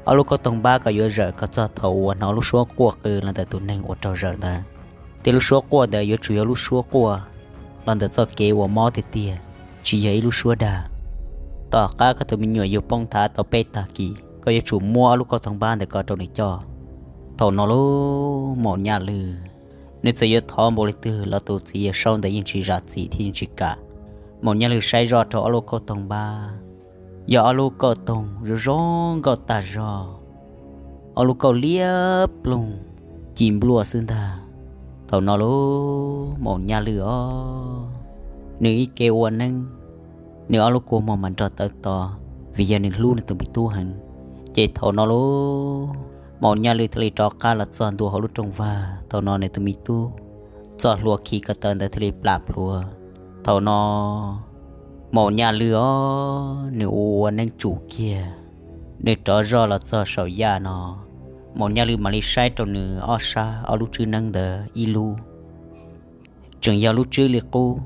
Ob lub kauj toog npab ko yuav zawm kom txog thaum uas hnov lub suab quaj qw los ntawm tus neeg uas raug zawm ntawd. Tej lub suab quaj ntawd yuav tsum yog lub suab quaj los ntawm txoj kev uas mob tiag tiag, tsis yog ib lub suab dag. Tom qab koj tus me nyuam yug poob thav tau peb tag kis, koj yuav tsum muab ob lub kauj toog npab ntawm ko rau nws coj. Thaum no lub Maum Nyaj Lwm, nws txawm yuav thov npaum li twg los tus txiv Yawm Saub ntawd yeej tsis zam txim thiab yeej tsis kam. Maum Nyaj Lwm saib zoj rau ob lub kauj toog npab, yog ob lub kauj toog zoo zoo nkauj tag zog, ob lub kauj liab ploog ci npluaj xwb ntag. Thaum no lub Maum Nyaj Lwm os, nws ib ke ua neeb, nws ob lub kua muag mas nrog tawv tod, vim yog nws hlub nws tus me tub heev. Ces thaum no lub Maum Nyaj Lwm thiaj li rov qab los txog ntua hauv lub rooj vag. Thaum no nws tus me tub txoj hlua khi ko taw ntawd thiaj li plam plhuav. Thaum no Maum Nyaj Lwm os, nws ua ua neeb tsum kiag, nws rov zoj los txog saum yaj no. Maum Nyaj Lwm mam li saib rau nws ob sab ob lub tswb neeb ntawd ib lub tseem yog lub tswb li qub,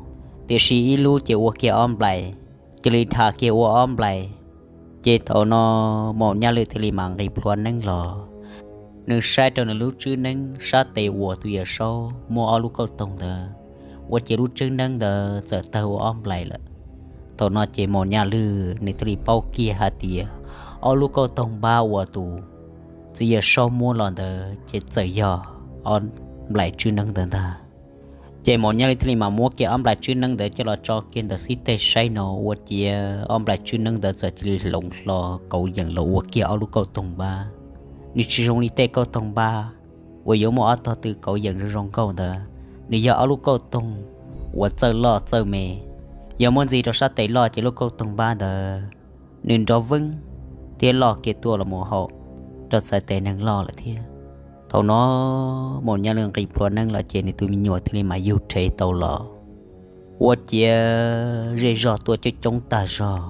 tiam sis ib lub ces ua kiag ob nplais, cia li dhas kiag ua ob nplais. Ces thaum no Maum Nyaj Lwm thiaj li mam nqis plhuav neeb los. Nws saib rau nws lub tswb neeb sab tes uas tus Yawm Saub muab ob lub kauj toog ntawd ua cia lub tswb neeb ntawd txawm tawg ua ob nplais lawm. Thaum no ces Maum Nyaj Lwm nws thiaj li paub kiag hais tias ob lub kauj toog npab uas tus txiv yawg Saub muab los ntawd ces txawm yog ob nplaim tswb neeb ntawd ntag. Ces Maum Nyaj Lwj thiaj li mam muab kiag ob nplaim tswb neeb ntawd coj los tso kiag ntawm xib teg saib no ua ciav ob nplaim tswb neeb ntawd txawm cia li hloov hlo kauv yeem los ua kiag ob lub kauj toog npab. Nws tsis zoo li tej kauj toog npab uas yuav muaj ob tog tw kauv yeem zoo zoo nkauj ntawd, nws yog ob lub kauj toog uas txawj loj txawj me. Yog muab ntxiv rau sab tes loj ces lub kauj toog npab ntawd nws nrov veeb thiab loj kiag tuaj los mus haum rau txhais tes neeg loj lawm thiab. Thaum no Maum Nyaj Lwj nqis plhuav neeb los ces nws tus me nyuam thiaj li mam yug rhev tau los. Ua ciav zej zog tuaj coob coob tag zog,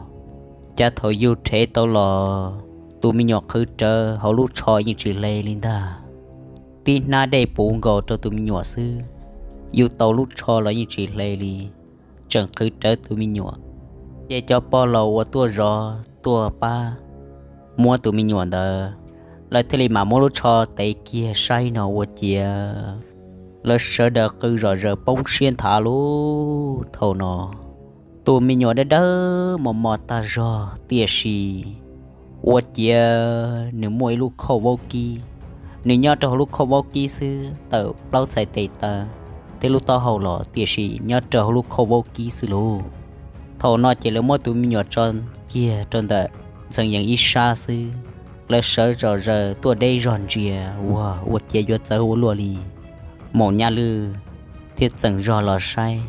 cas thaum yug rhev tau los tus me nyuam qhwv rawv hauv lub tsho yeej tsis hle li ntag. Tib hnab dej puv nkaus rau tus me nyuam xwb, yug tau lub tsho los yeej tsis hle li, tseem qhwv rawv tus me nyuam. Ces cov pog laus uas tuaj zov tuaj pab muab tus me nyuam ntawd, lawv thiaj li mam muab lub tsho tev kiag saib no ua ciav lawv sawv daws qw zom zaws poob siab nthav lub. Thaum no tus me nyuam dawb dawb mos mos tag zog tiam sis ua ciav nws muaj ib lub khauj vaub kib. Nws nyob rau hauv lub khauj vaub kib xwb tawm plaub txhais tes taw thiab lub taub hau los tiam sis nyob rau hauv lub khauj vaub kib xwb lauj. Thaum no ces lawv muab tus me nyuam tso kiag rau ntawm Ntxhee Yees ib sab xwb, lawv sawv zom zaws tuaj deb zog ntsia ua ua ciav yuav txawv ua luaj li. Maum Nyaj Lwj thiaj txeem zog los saib,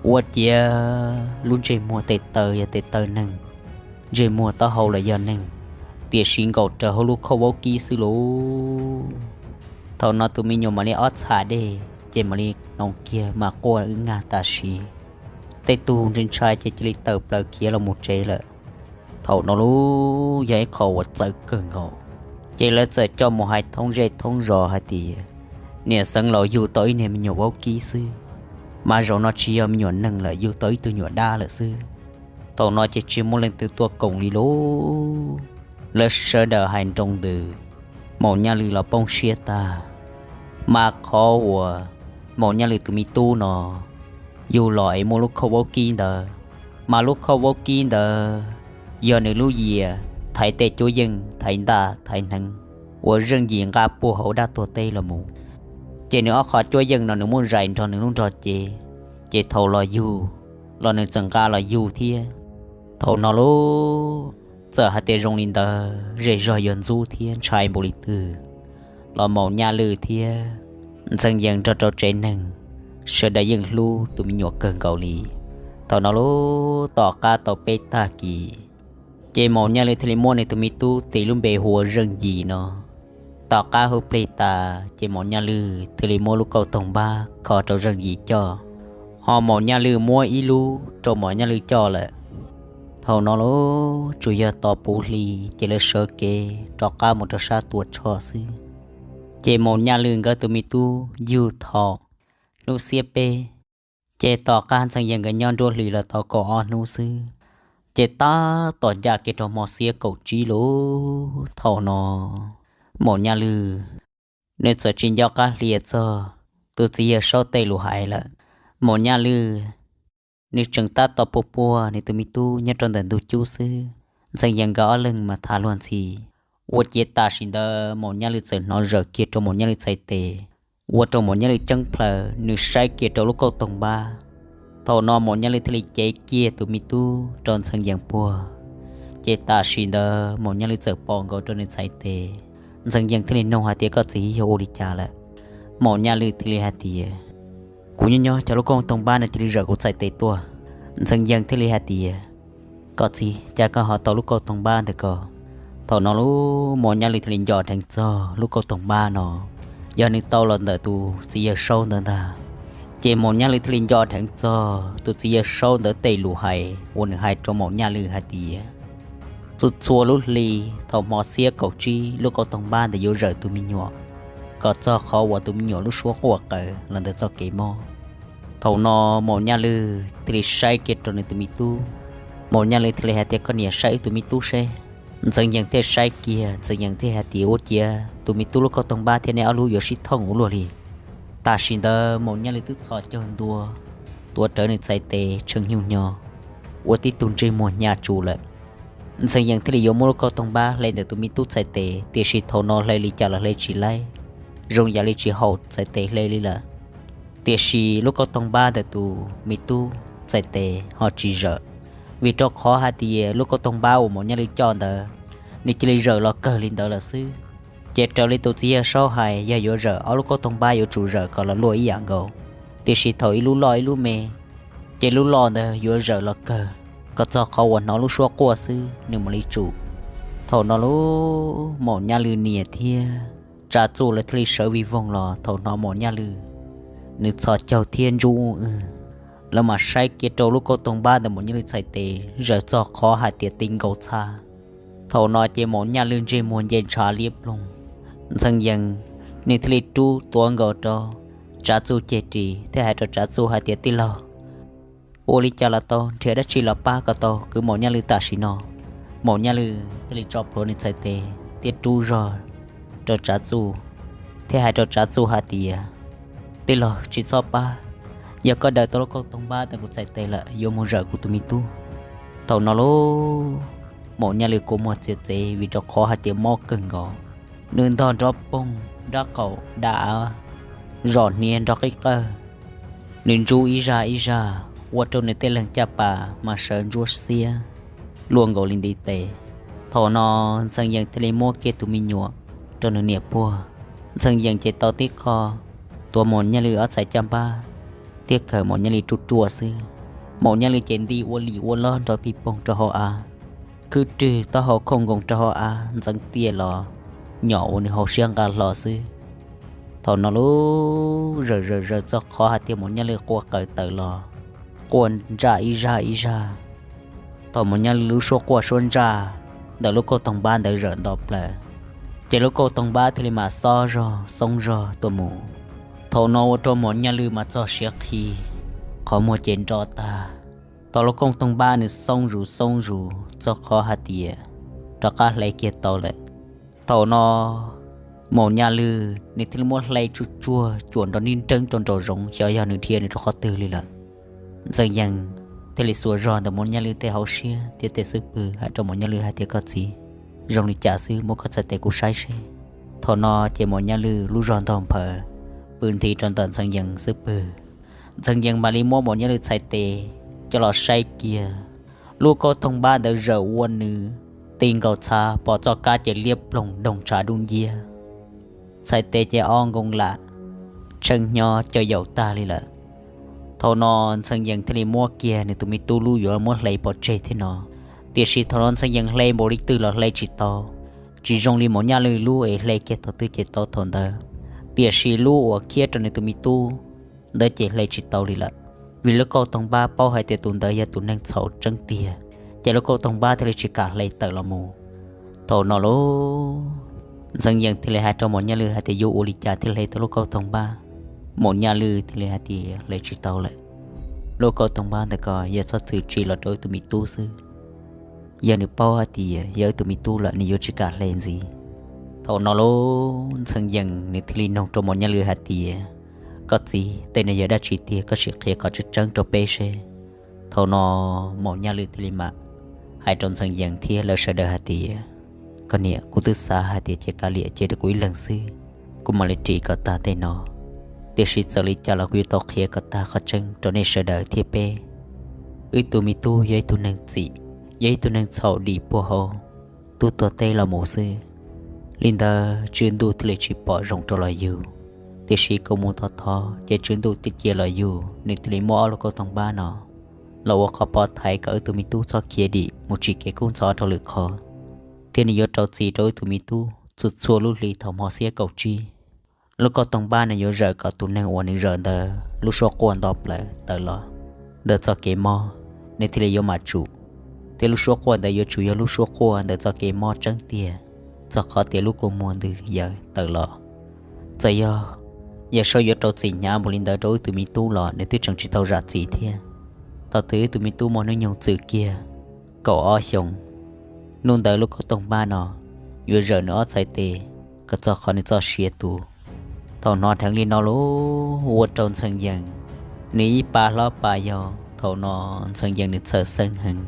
ua ciav lub ntsej muag tes taw yog tes taw neeg, ntsej muag taub hau los yog neeg, tiam sis nkaum raws hauv lub khauj vaub kib xwb lauj. Thaum no tus me nyuam mam li ob txham dej ces mam li hnoos kiag mas quaj wb nyag tam sim. Tej tug ntshai ntshai ces cia li tawm plaws khiav los mus tsev lawm. Thaum no lauj yog ib qho uas txawv kawg nkaus, ces lawv txawm coj mus hais thoob zej thoob zos hais tias niam xeev laus yug tau ib niag me nyuam vaub kib xwb, mas zaum no tsis yog me nyuam neeg lawm, yug tau ib tug nyuam dab lawm xwb. Thaum no ces tsis muaj leej twg tuaj koom li lauj. Lawv sawv daws hais nroo ntws, Maum Nyaj Lwj los poob siab tag. Mas qhov uas Maum Nyaj Lwj tus me tub no yug los es muaj lub khauj vaub kib ntawd, mas lub khauj vaub kib ntawd yog nws lub yias thaiv tej cuab yeej thaiv ntaj thaiv hneev uas zeej yim nqa puag hauv dab tuag teb los mus. Ces nws ob qho cuab yeej no nws muab zais nrog nws lub nrog cev, ces thaum los yug los nws txawm nqa los yug thiab. Thaum no lauj, txawm hais tias zoo li ntawd zej zog yuav ntxub thiab ntshai npaum li twg los Maum Nyaj Lwj thiab Ntxhee Yees nrog rau tsev neeg sawv daws yeej hlub tus me nyuam kawg nkaus li. Thaum no lauj, tom qab tau peb tag kis, ces Maum Nyaj Lwj thiaj li muab nws tus me tub tis lub npe hu ua Zeej Yim no. Tom qab hu plig tas ces Maum Nyaj Lwj thiaj li muab lub kauj toog npab kho rau Zeej Yim coj, ho Maum Nyaj Lwj muab ib lub rau Maum Nyaj Lwj coj lawm. Thaum no lauj, tsuas yog tos puv hli ces lawv sawv kev rov qab mus rau sab Tuam Tshoj xwb. Ces Maum Nyaj Lwj nkawd tus me tub yug thaum hnub xiab peb, ces tom qab Ntxhee Yees nkawd nyob nruab hlis los tau kaum ob hnub xwb, ces tab tom ncav kiag rau hmo xiab kaum tsib lauj. Thaum no Maum Nyaj Lwj nws txawm tsis nco qab hlo txog tus txiv yawg Saub tej lus hais lawm. Maum Nyaj Lwj nws tseem tab tom puag puag nws tus me tub nyob rau ntawm ntug cub xwb, Ntxhee Yees nkawd ob leeg mas tham luag ntxhi. Ua ciav tam sim ntawd Maum Nyaj Lwj txawm hnov zawm kiag rau Maum Nyaj Lwj txhais tes, ua rau Maum Nyaj Lwj ceeb plhaws, nws saib kiag rau lub kauj toog npab. Thaum no Maum Nyaj Lwj thiaj li cev kiag tus me tub rau Ntxhee Yees puag, ces tam sim ntawd Maum Nyaj Lwj txawm pom nkaus rau nws txhais tes. Ntxhee Yees thiaj li nug hais tias, Koj txiv, yog ua li cas lawm? Maum Nyaj Lwj thiaj li hais tias, Kuv nyob nyob cas lub kauj toog npab no cia li zawm kuv txhais tes tuaj. Ntxhee Yees thiaj li hais tias, Koj txiv, cas koj ho tau lub kauj toog npab ntawm ko? Thaum no lauj, Maum Nyaj Lwj thiaj li nco dheev txog lub kauj toog npab no yog nws tau los ntawm tus txiv yawg Saub ntawd ntag. Ces Maum Nyaj Lwj thiaj li nco dheev txog tus txiv yawg Saub ntawd tej lus hais uas nws hais rau Maum Nyaj Lwj hais tias, Txhua txhua lub hli thaum hmo xiab kaum tsib lub kauj toog npab ntawd yuav zawm tus me nyuam, kom txog qhov uas tus me nyuam lub suab quaj qw los ntawm txoj kev mob. Thaum no Maum Nyaj Lwj thiaj li saib kiag rau nws tus me tub. Maum Nyaj Lwj thiaj li hais tias, Koj niam saib wb tus me tub seb. Ntxhee Yees thiaj saib kiag, Ntxhee Yees thiaj hais tias, Ua ciav tus me tub lub kauj toog npab thiab neb ob lub yuav sib thooj ua luaj li. Tam sim ntawd Maum Nyaj Lwj twb txhos caug ntua, tuav rawv nws txhais tes tshee nyuj nyo, ua tib tug ntsej muag hnyav tsuj lawm. Ntxhee Yees thiaj li yuav muab lub kauj toog npab hle ntawm tus me tub txhais tes, tiam sis thaum no hle li cas los hle tsis laib, zoo yam li tsis haum txhais tes hle li lawm. Tiam sis lub kauj toog npab ntawm tus me tub txhais tes ho tsis zawm, vim rau qhov hais tias lub kauj toog npab uas Maum Nyaj Lwj coj ntawd, nws cia li zawm los kawg li ntawd lawm xwb. Ces raws li tus txiv yawg saub hais, yog yuav zawm ob lub kauj toog npab yuav tsum zawm kom los luaj ib yam nkaus, tiam sis thaum ib lub loj ib lub me, ces lub loj ntawd yuav zawm los kawg, kom txog qhov uas hnov lub suab quaj xwb nws mam li tsum. Thaum no lub Maum Nyaj Lwj niam thiab Tsav Txuj lawv thiaj li sawv vij voog los. Thaum hnov Maum Nyaj Lwj nws txhos caug thiab ntsub wj, lawv mam saib kiag rau lub kauj toog npab ntawm Maum Nyaj Lwj txhais tes zawm txog qhov hais tias ti nkaus txha. Thaum no ces Maum Nyaj Lwj ntsej muag nce ntshav liab ploog. Ntxhee Yees nws thiaj li rub tuav nkaus rau Tsav Txuj ceg ris thiab hais rau Tsav Txuj hais tias, tij laug, ua li cas los tau, nrhiav dab tsi los pab kom tau kwv Maum Nyaj Lwj tam sim no. Maum Nyaj Lwj thiaj li tso plhuav nws txhais tes thiab rub zog rau Tsav Txuj, thiab hais rau Tsav Txuj hais tias, tij laug, tsis txhob pab, yog koj daws tau lub kauj toog npab ntawm kuv txhais tes lawm yuav mus zawm kuv tus me tub. Thaum no lub Maum Nyaj Lwj kua muag txias txev vim rau qhov hais tias mob kawg nkaus, nws ntog nrov poog nrab qaum dav, zom hniav nrov qib qawg, nws ntsub ib zaj ib zaj, ua rau nws tej leeg caj pas mas sawv ntsuab xiab luaj nkaus li ntiv tes. Thaum no Ntxhee Yees thiaj li muab kiag tus me nyuam rau nws niam puag. Ntxhee Yees ces tau tib qho tuav Maum Nyaj Lwj ob txhais caj npab thiab khaws Maum Nyaj Lwj ruaj ruaj xwb. Maum Nyaj Lwj ces nti ua lim ua lob nrov pig poog rau hauv av, khwb rwg taub hau khooj nkoos rau hauv av ntxeev tiaj los nyom ua nws hauv siab nqa hlo xwb. Thaum no lub zawm zawm zawm txog qhov hais tias Maum Nyaj Lwj quaj qw tawm los, quaj ntsaj ib zaj ib zaj. Thaum Maum Nyaj Lwj lub suab quaj suab ntsaj ntawm lub kauj toog npab ntawd zawm nto plaws, ces lub kauj toog npab thiaj li mam xob zog xoob zog tuaj mus. Thaum no ua rau Maum Nyaj Lwj mas txog siav qhi, qhov muag ces nro tag. Thaum lub kauj toog npab nws xoob zus xoob zus txog qhov hais tias rov qab hle kiag tau lawm. Thaum no Maum Nyaj Lwj nws thiaj li muab hle tsuj tsuag cuam nrov nrib nreeb rau nraum zoov xyov yog nws dhia nws rau qhov twg li lawm. Ntxhee Yees thiaj li xuas zog ntawm Maum Nyaj Lwj tej hauv siab thiab tej xub pwg hais rau Maum Nyaj Lwj hais tias, koj txiv, zoo li cas xwb, muab koj txhais tes kuv saib seb. Thaum no ces Maum Nyaj Lwj lub zog ntog nphaws pw nthi rau ntawm Ntxhee Yees xub pwg. Ntxhee Yees mam li muab Maum Nyaj Lwj txhais tes coj los saib kiag, lub kauj toog npab ntawd zawm ua nws ti nkaus txha, pom txoj kab ces liab ploog doog tshav dub nciab. Txhais tes ces o nkoos lam, tshee hnyo caws yaum tag li lawm. Thaum no Ntxhee Yees thiaj li muab kiag nws tus me tub lub yuav muab hle pov tseg thiab no, tiam sis thaum no Ntxhee Yees hle npaum li twg los hle tsis tau. Tsis zoo li Maum Nyaj Lwj lub es hle kiag thaum twg ces tau thaum ntawd, tiam sis lub uas khiab rau nws tus me tub ntawd ces hle tsis tau li lawm, vim lub kauj toog npab paub hais tias tus ntawd yog tus neeg txhaum tseeb tiag, ces lub kauj toog npab thiaj li tsis kam hle tawm los mus. Thaum no lauj, Ntxhee Yees thiaj li hais rau Maum Nyaj Lwj hais tias yuav ua li cas thiaj hle tau lub kauj toog npab. Maum Nyaj Lwj thiaj li hais tias hle tsis tau lawm. Lub kauj toog npab ntawd ko yog txhob txwm tsim los rau wb tus me tub xwb. Yog nws paub hais tias yog wb tus me tub lawm nws yuav tsis kam hle ntxiv. Thaum no lauj, Ntxhee Yees nws thiaj li noog rau Maum Nyaj Lwj hais tias, koj txiv, tej no yog dab tsi tiag, koj sim qhia kom tseeb tseeb rau peb seb. Thaum no Maum Nyaj Lwj thiaj li mam hais rau Ntxhee Yees thiab lawv sawv daws hais tias, koj niam, kuv twb xav hais tias cia kav liam cia rau kuv ib leeg xwb, kuv mam li ris kom tag tej no. Tiam sis txawm li cas los kuv yuav tau qhia kom tag qhov tseeb rau nej sawv daws thiab peb. Wb tus me tub yog ib tug neeg txim, yog ib tug neeg txhaum dim puag hauv tub tuag teb los mus xwb. Li ntawd Tswv Ntuj thiaj li tsis pom zoo rau los yug. Tiam sis kuv mus thov thov ces Tswv Ntuj thiaj cia los yug, nws thiaj li muab ob lub kauj toog npab no los ua qhov pov thaiv kom wb tus me tub txhob khiav dim mus tsim kev kub ntxhov rau lwm qhov, thiab nws yuav rau txim rau wb tus me tub txhua txhua lub hli thaum hmo xiab kaum tsib. Lub kauj toog npab no yuav zawm kom tus neeg uas nws zawm ntawd lub suab quaj nto plaws tawm los ntawm txoj kev mob, nws thiaj li yuav mam tsum. Thiab lub suab quaj ntawd yuav tsum yog lub suab quaj ntawm txoj kev mob tseeb tiag, txog qhov tias lub kua muag ntws yawm tawm los. Txawm yog Yawm Saub yuav rau txim hnyav npaum li ntawd rau wb tus me tub los nws twb tseem tsis tau zam txim thiab. Thaum twg wb tus me tub muaj hnub nyoog txwm kiag kaum ob xyoos, hnub ntawd lub kauj toog npab no yuav zawm nws ob txhais tes kom txog qhov nws txoj sia tu. Thaum hnov dheev li no lauj, ua rau Ntxhee Yees nws ib pa hlob pa yau. Thaum no Ntxhee Yees nws txhawj xeeb heev,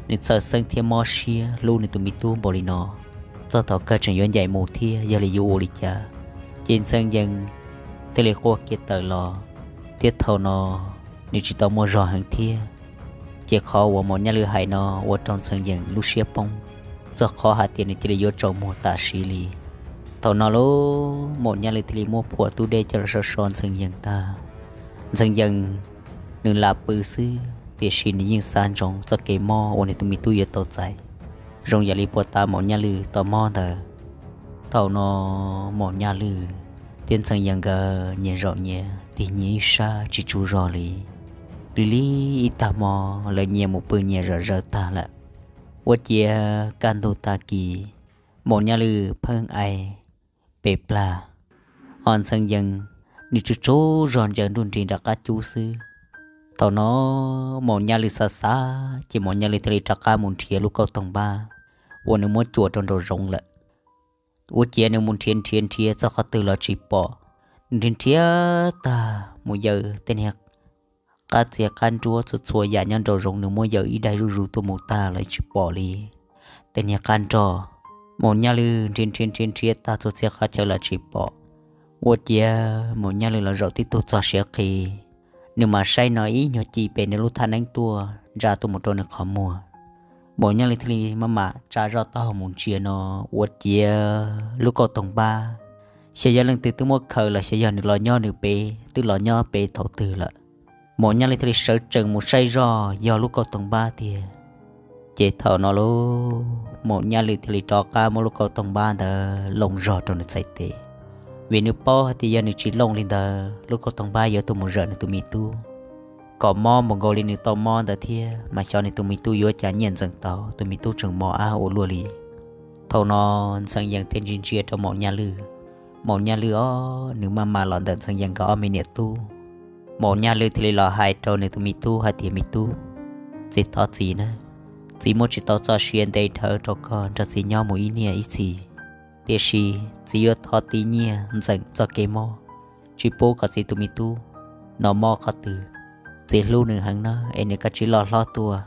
nws txhawj xeeb thiab mob siab hlub nws tus me tub npaum li no. Txog thaum kawg tseem yuav ncaim mus thiab, yog li yuav ua li cas? Ces Ntxhee Yees thiaj li quaj kiag tawm los, thiab thaum no nws tsis tau muaj zog heev thiab. Ces qhov uas Maum Nyaj Lwj hais no ua rau Ntxhee Yees lub siab poob, txog qhov hais tias nws cia li yuav tsaus muag tam sim li. Thaum no lauj, Maum Nyaj Lwj thiaj li muab phua tub dej coj los so so Ntxhee Yees tag. Ntxhee Yees nws lam pw xwb, tiam sis nws yeej xav ntsoov txoj kev mob uas nws tus me tub yuav tau txais, zoo yam li puag ta Maum Nyaj Lwj tau mob ntawd. Thaum no Maum Nyaj Lwj thiab Ntxhee Yees nkawd nyias zaum nyias tig nyias ib sab tsis tsaug zog li. Lig lig ib tag hmo, lawv nyias mus pw nyias zom zaws tag lawm. Ua ciav kaj ntug tag kis, Maum Nyaj Lwj pheej ai pes plag, ho Ntxhee Yees nws tsaug tsaug zog ntsaws nruj nrig nram qab cub xwb. Thaum no Maum Nyaj Lwj xav xav, ces Maum Nyaj Lwj thiaj li rov qab mus nrhiav lub kauj toog npab uas nws muab cuam rau nraum zoov lawm. Ua ciav nws mus nrhiav nrhiav nrhiav txog qhov twg los tsis pom. Nws nrhiav nrhiav tag mus yaws tej niag qab txiag qab nruab txhua txhua yam nyob nraum zoov, nws muab yaws ib daig zuj zus tuaj mus tag los tsis pom li tej niag qab nroj. Maum Nyaj Lwj nrhiav nrhiav nrhiav nrhiav tag txhua txhia qhov chaw los tsis pom. Ua ciav Maum Nyaj Lwj los zaum tib tug txog siav qis, nws mam saib no ib nyuag ci pem nws lub thaj neeb tuaj ntsa tuaj mus rau nws qhov muag. Maum Nyaj Lwj thiaj li maj mam tsa zoj taub hau mus ntsia no, ua ciav lub kauj toog npab, xyov yog leej twg twb muab khaws los xyov yog nws los nyob nws pem, twb los nyob pem thaum twg lawm. Maum Nyaj Lwj thiaj li sawv tsees mus saib zoj yog lub kauj toog npab tiag. Ces thaum no lauj, Maum Nyaj Lwj thiaj li rov qab muab lub kauj toog npab ntawd looj zog rau nws txhais tes, vim nws paub hais tias yog nws tsis looj li ntawd, lub kauj toog npab yuav tuaj mus zawm nws tus me tub kom mob npaum nkaus li nws tau mob ntawd thiab, mas xyov nws tus me tub yuav cas nyiaj ntxeem tau, tus me tub tseem mos ab ua luaj li. Thaum no Ntxhee Yees thiaj ntsia ntsia rau Maum Nyaj Lwj. Maum Nyaj Lwj os, nws maj mam los ntawm Ntxhee Yees nkawd ob me niam tub. Maum Nyaj Lwj thiaj li los hais rau nws tus me tub hais tias, Me tub, txiv thov txiv na, txiv muab tsis tau txoj sia nte dhawv rau koj nrog txiv nyob mus ib niaj ib txhis, tiam sis txiv yuav thov tib nyiaj ntxeem txoj kev mob, tsis pub kom txiv tus me tub no mob qhov twg. Txiv hlub nws heev na, es nws kav tsij loj hlob tuaj.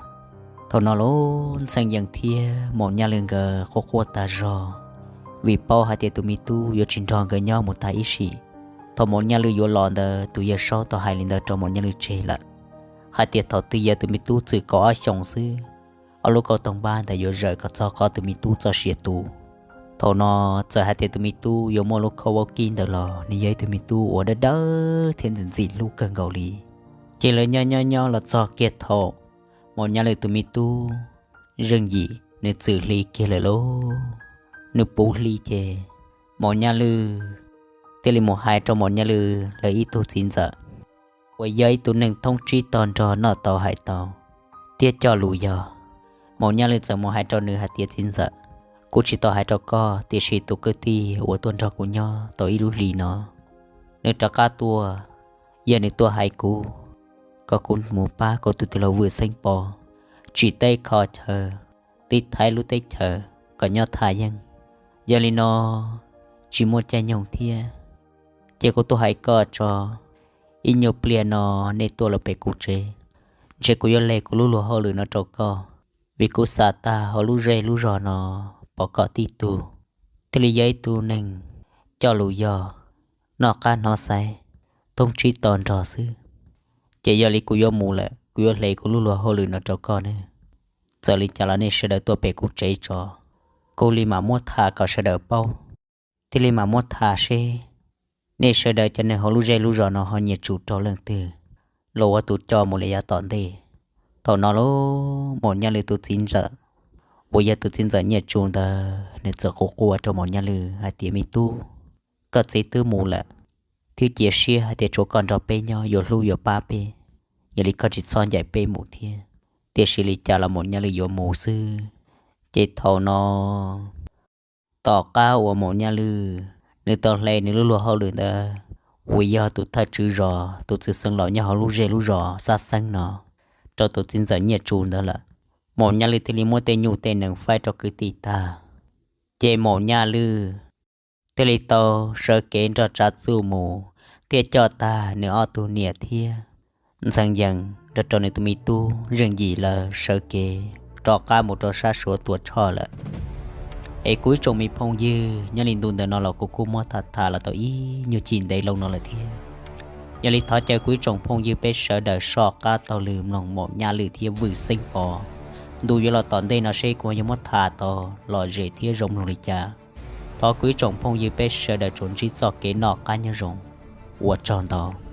Thaum no lauj, Ntxhee Yees thiab Maum Nyaj Lwj nkawd quaj quaj tas zog, vim paub hais tias tus me tub yuav tsis nrog nkawd nyob mus tag ib sim. Thaum Maum Nyaj Lwj yuav los ntawd tus yawg Saub tau hais li ntawd rau Maum Nyaj Lwj tseg lawm, hais tias thaum twg yog tus me tub txwm kaum ob xyoos xwb, ob lub kauj toog npab ntawd yuav zawm kom txog qhov tus me tub txoj sia tu. Thaum no txawm hais tias tus me tub yuav muaj lub khob vaub kib ntawd los nws yog ib tug me tub uas dawb dawb thiab ntxim ntxim hlub kawg nkaus li. Ces lawv nyob nyob nyob los txog kiag thaum Maum Nyaj Lwj tus me tub Zeej Yim nws txwm hli kiag lawm lauj. Nws puv hli ces Maum Nyaj Lwj thiaj li mus hais rau Maum Nyaj Lwj lawv ib tug txiv ntxawm uas yog ib tug neeg thoob tsib tog nrog noj tau hais tau thiab coj lus yog. Maum Nyaj Lwj txawm mus hais rau nws hais tias, Txiv ntxawm, kuv tsis tau hais rau koj, tiam sis tus kwv tij uas tuaj nrog kuv nyob tau ib lub hlis no, nws rov qab tuaj, yog nws tuaj hais kuv kom kuv mus pab kuv tus tij laug Vwm Xeeb Pov tsim teb kho chaw, tiv thaiv lub teb chaws kom nyob thaj yeeb. Yog li no tsis muaj caij nyoog thiab, ces kuv tuaj hais koj tso, ib nyuag pliag no nej tuaj los pem kuv tsev, ntshe kuv yuav leg kuv lub luag hauj lwm no rau koj, vim kuv xav tag hauv lub zej lub zog no pov kom tib tug thiaj li yog ib tug neeg coj lus yog, noj qab hnov xaiv, thoob tsib tog nrog xwb. Ces yog li kuv yuav mus lawm, kuv yuav hle kuv lub luag hauj lwm no rau koj nawb. Txawm li cas los nej sawv daws tuaj pem kuv tsev tso, kuv li mam muab tham kom sawv daws paub, thiaj li mam muab tham seb nej sawv daws cov neeg hauv lub zej lub zos no ho nyiam tsum rau leej twg, los ua tus coj mus li yav tom ntej. Thaum no lauj, Maum Nyaj Lwj tus txiv ntxawm uas yog tus txiv ntxawm Nyiaj Tsu ntawd nws txawm quj quaj rau Maum Nyaj Lwj hais tias, Me tub, koj txiv twb mus lawm, thiab cia siab hais tias tshuav koj nrog peb nyob yuav hlub yuav pab peb, yog li koj tsis txhob ncaim peb mus thiab. Tiam sis li cas los Maum Nyaj Lwj yuav mus xwb. Ces thaum no, tom qab uas Maum Nyaj Lwj nws tau hle nws lub luag hauj lwm ntawd uas yog tus thawj tswj zos tus txwj xeev laus nyob hauv lub zej lub zos Xab Xeeb no rau tus txiv ntxawm Nyiaj Tsu ntawd lawm, Maum Nyaj Lwj thiaj li muab tej nyuj tej nees faib rau kwv tij tag. Ces Maum Nyaj Lwj thiaj li tau sawv kev nrog Tsav Txuj mus thiab coj tag nws ob tug niam thiab Ntxhee Yees nrog rau nws tus me tub Zeej Yim lawv sawv kev rov qab mus rau sab Suav Tuam Tshoj lawm. Es kuv ib tsoom me phooj ywg, nyob li ntu ntawm no los kuv kuj muab tham tham los tau ib nyuag chim ntev loo no lawm thiab. Yog li thov caw kuv ib tsoom phooj ywg peb sawv daws soj qab taug lw mloog Maum Nyaj Lwm thiab Vwm Xeeb Pov. Ntu yuav los tom ntej no seb kuv yuav muab tham tau lom zem thiab zoo mloog li cas. Thov kuv ib tsoom phooj ywg peb sawv daws tsuas ntsib txoj kev noj qab nyob zoo. Ua tsaug ntau.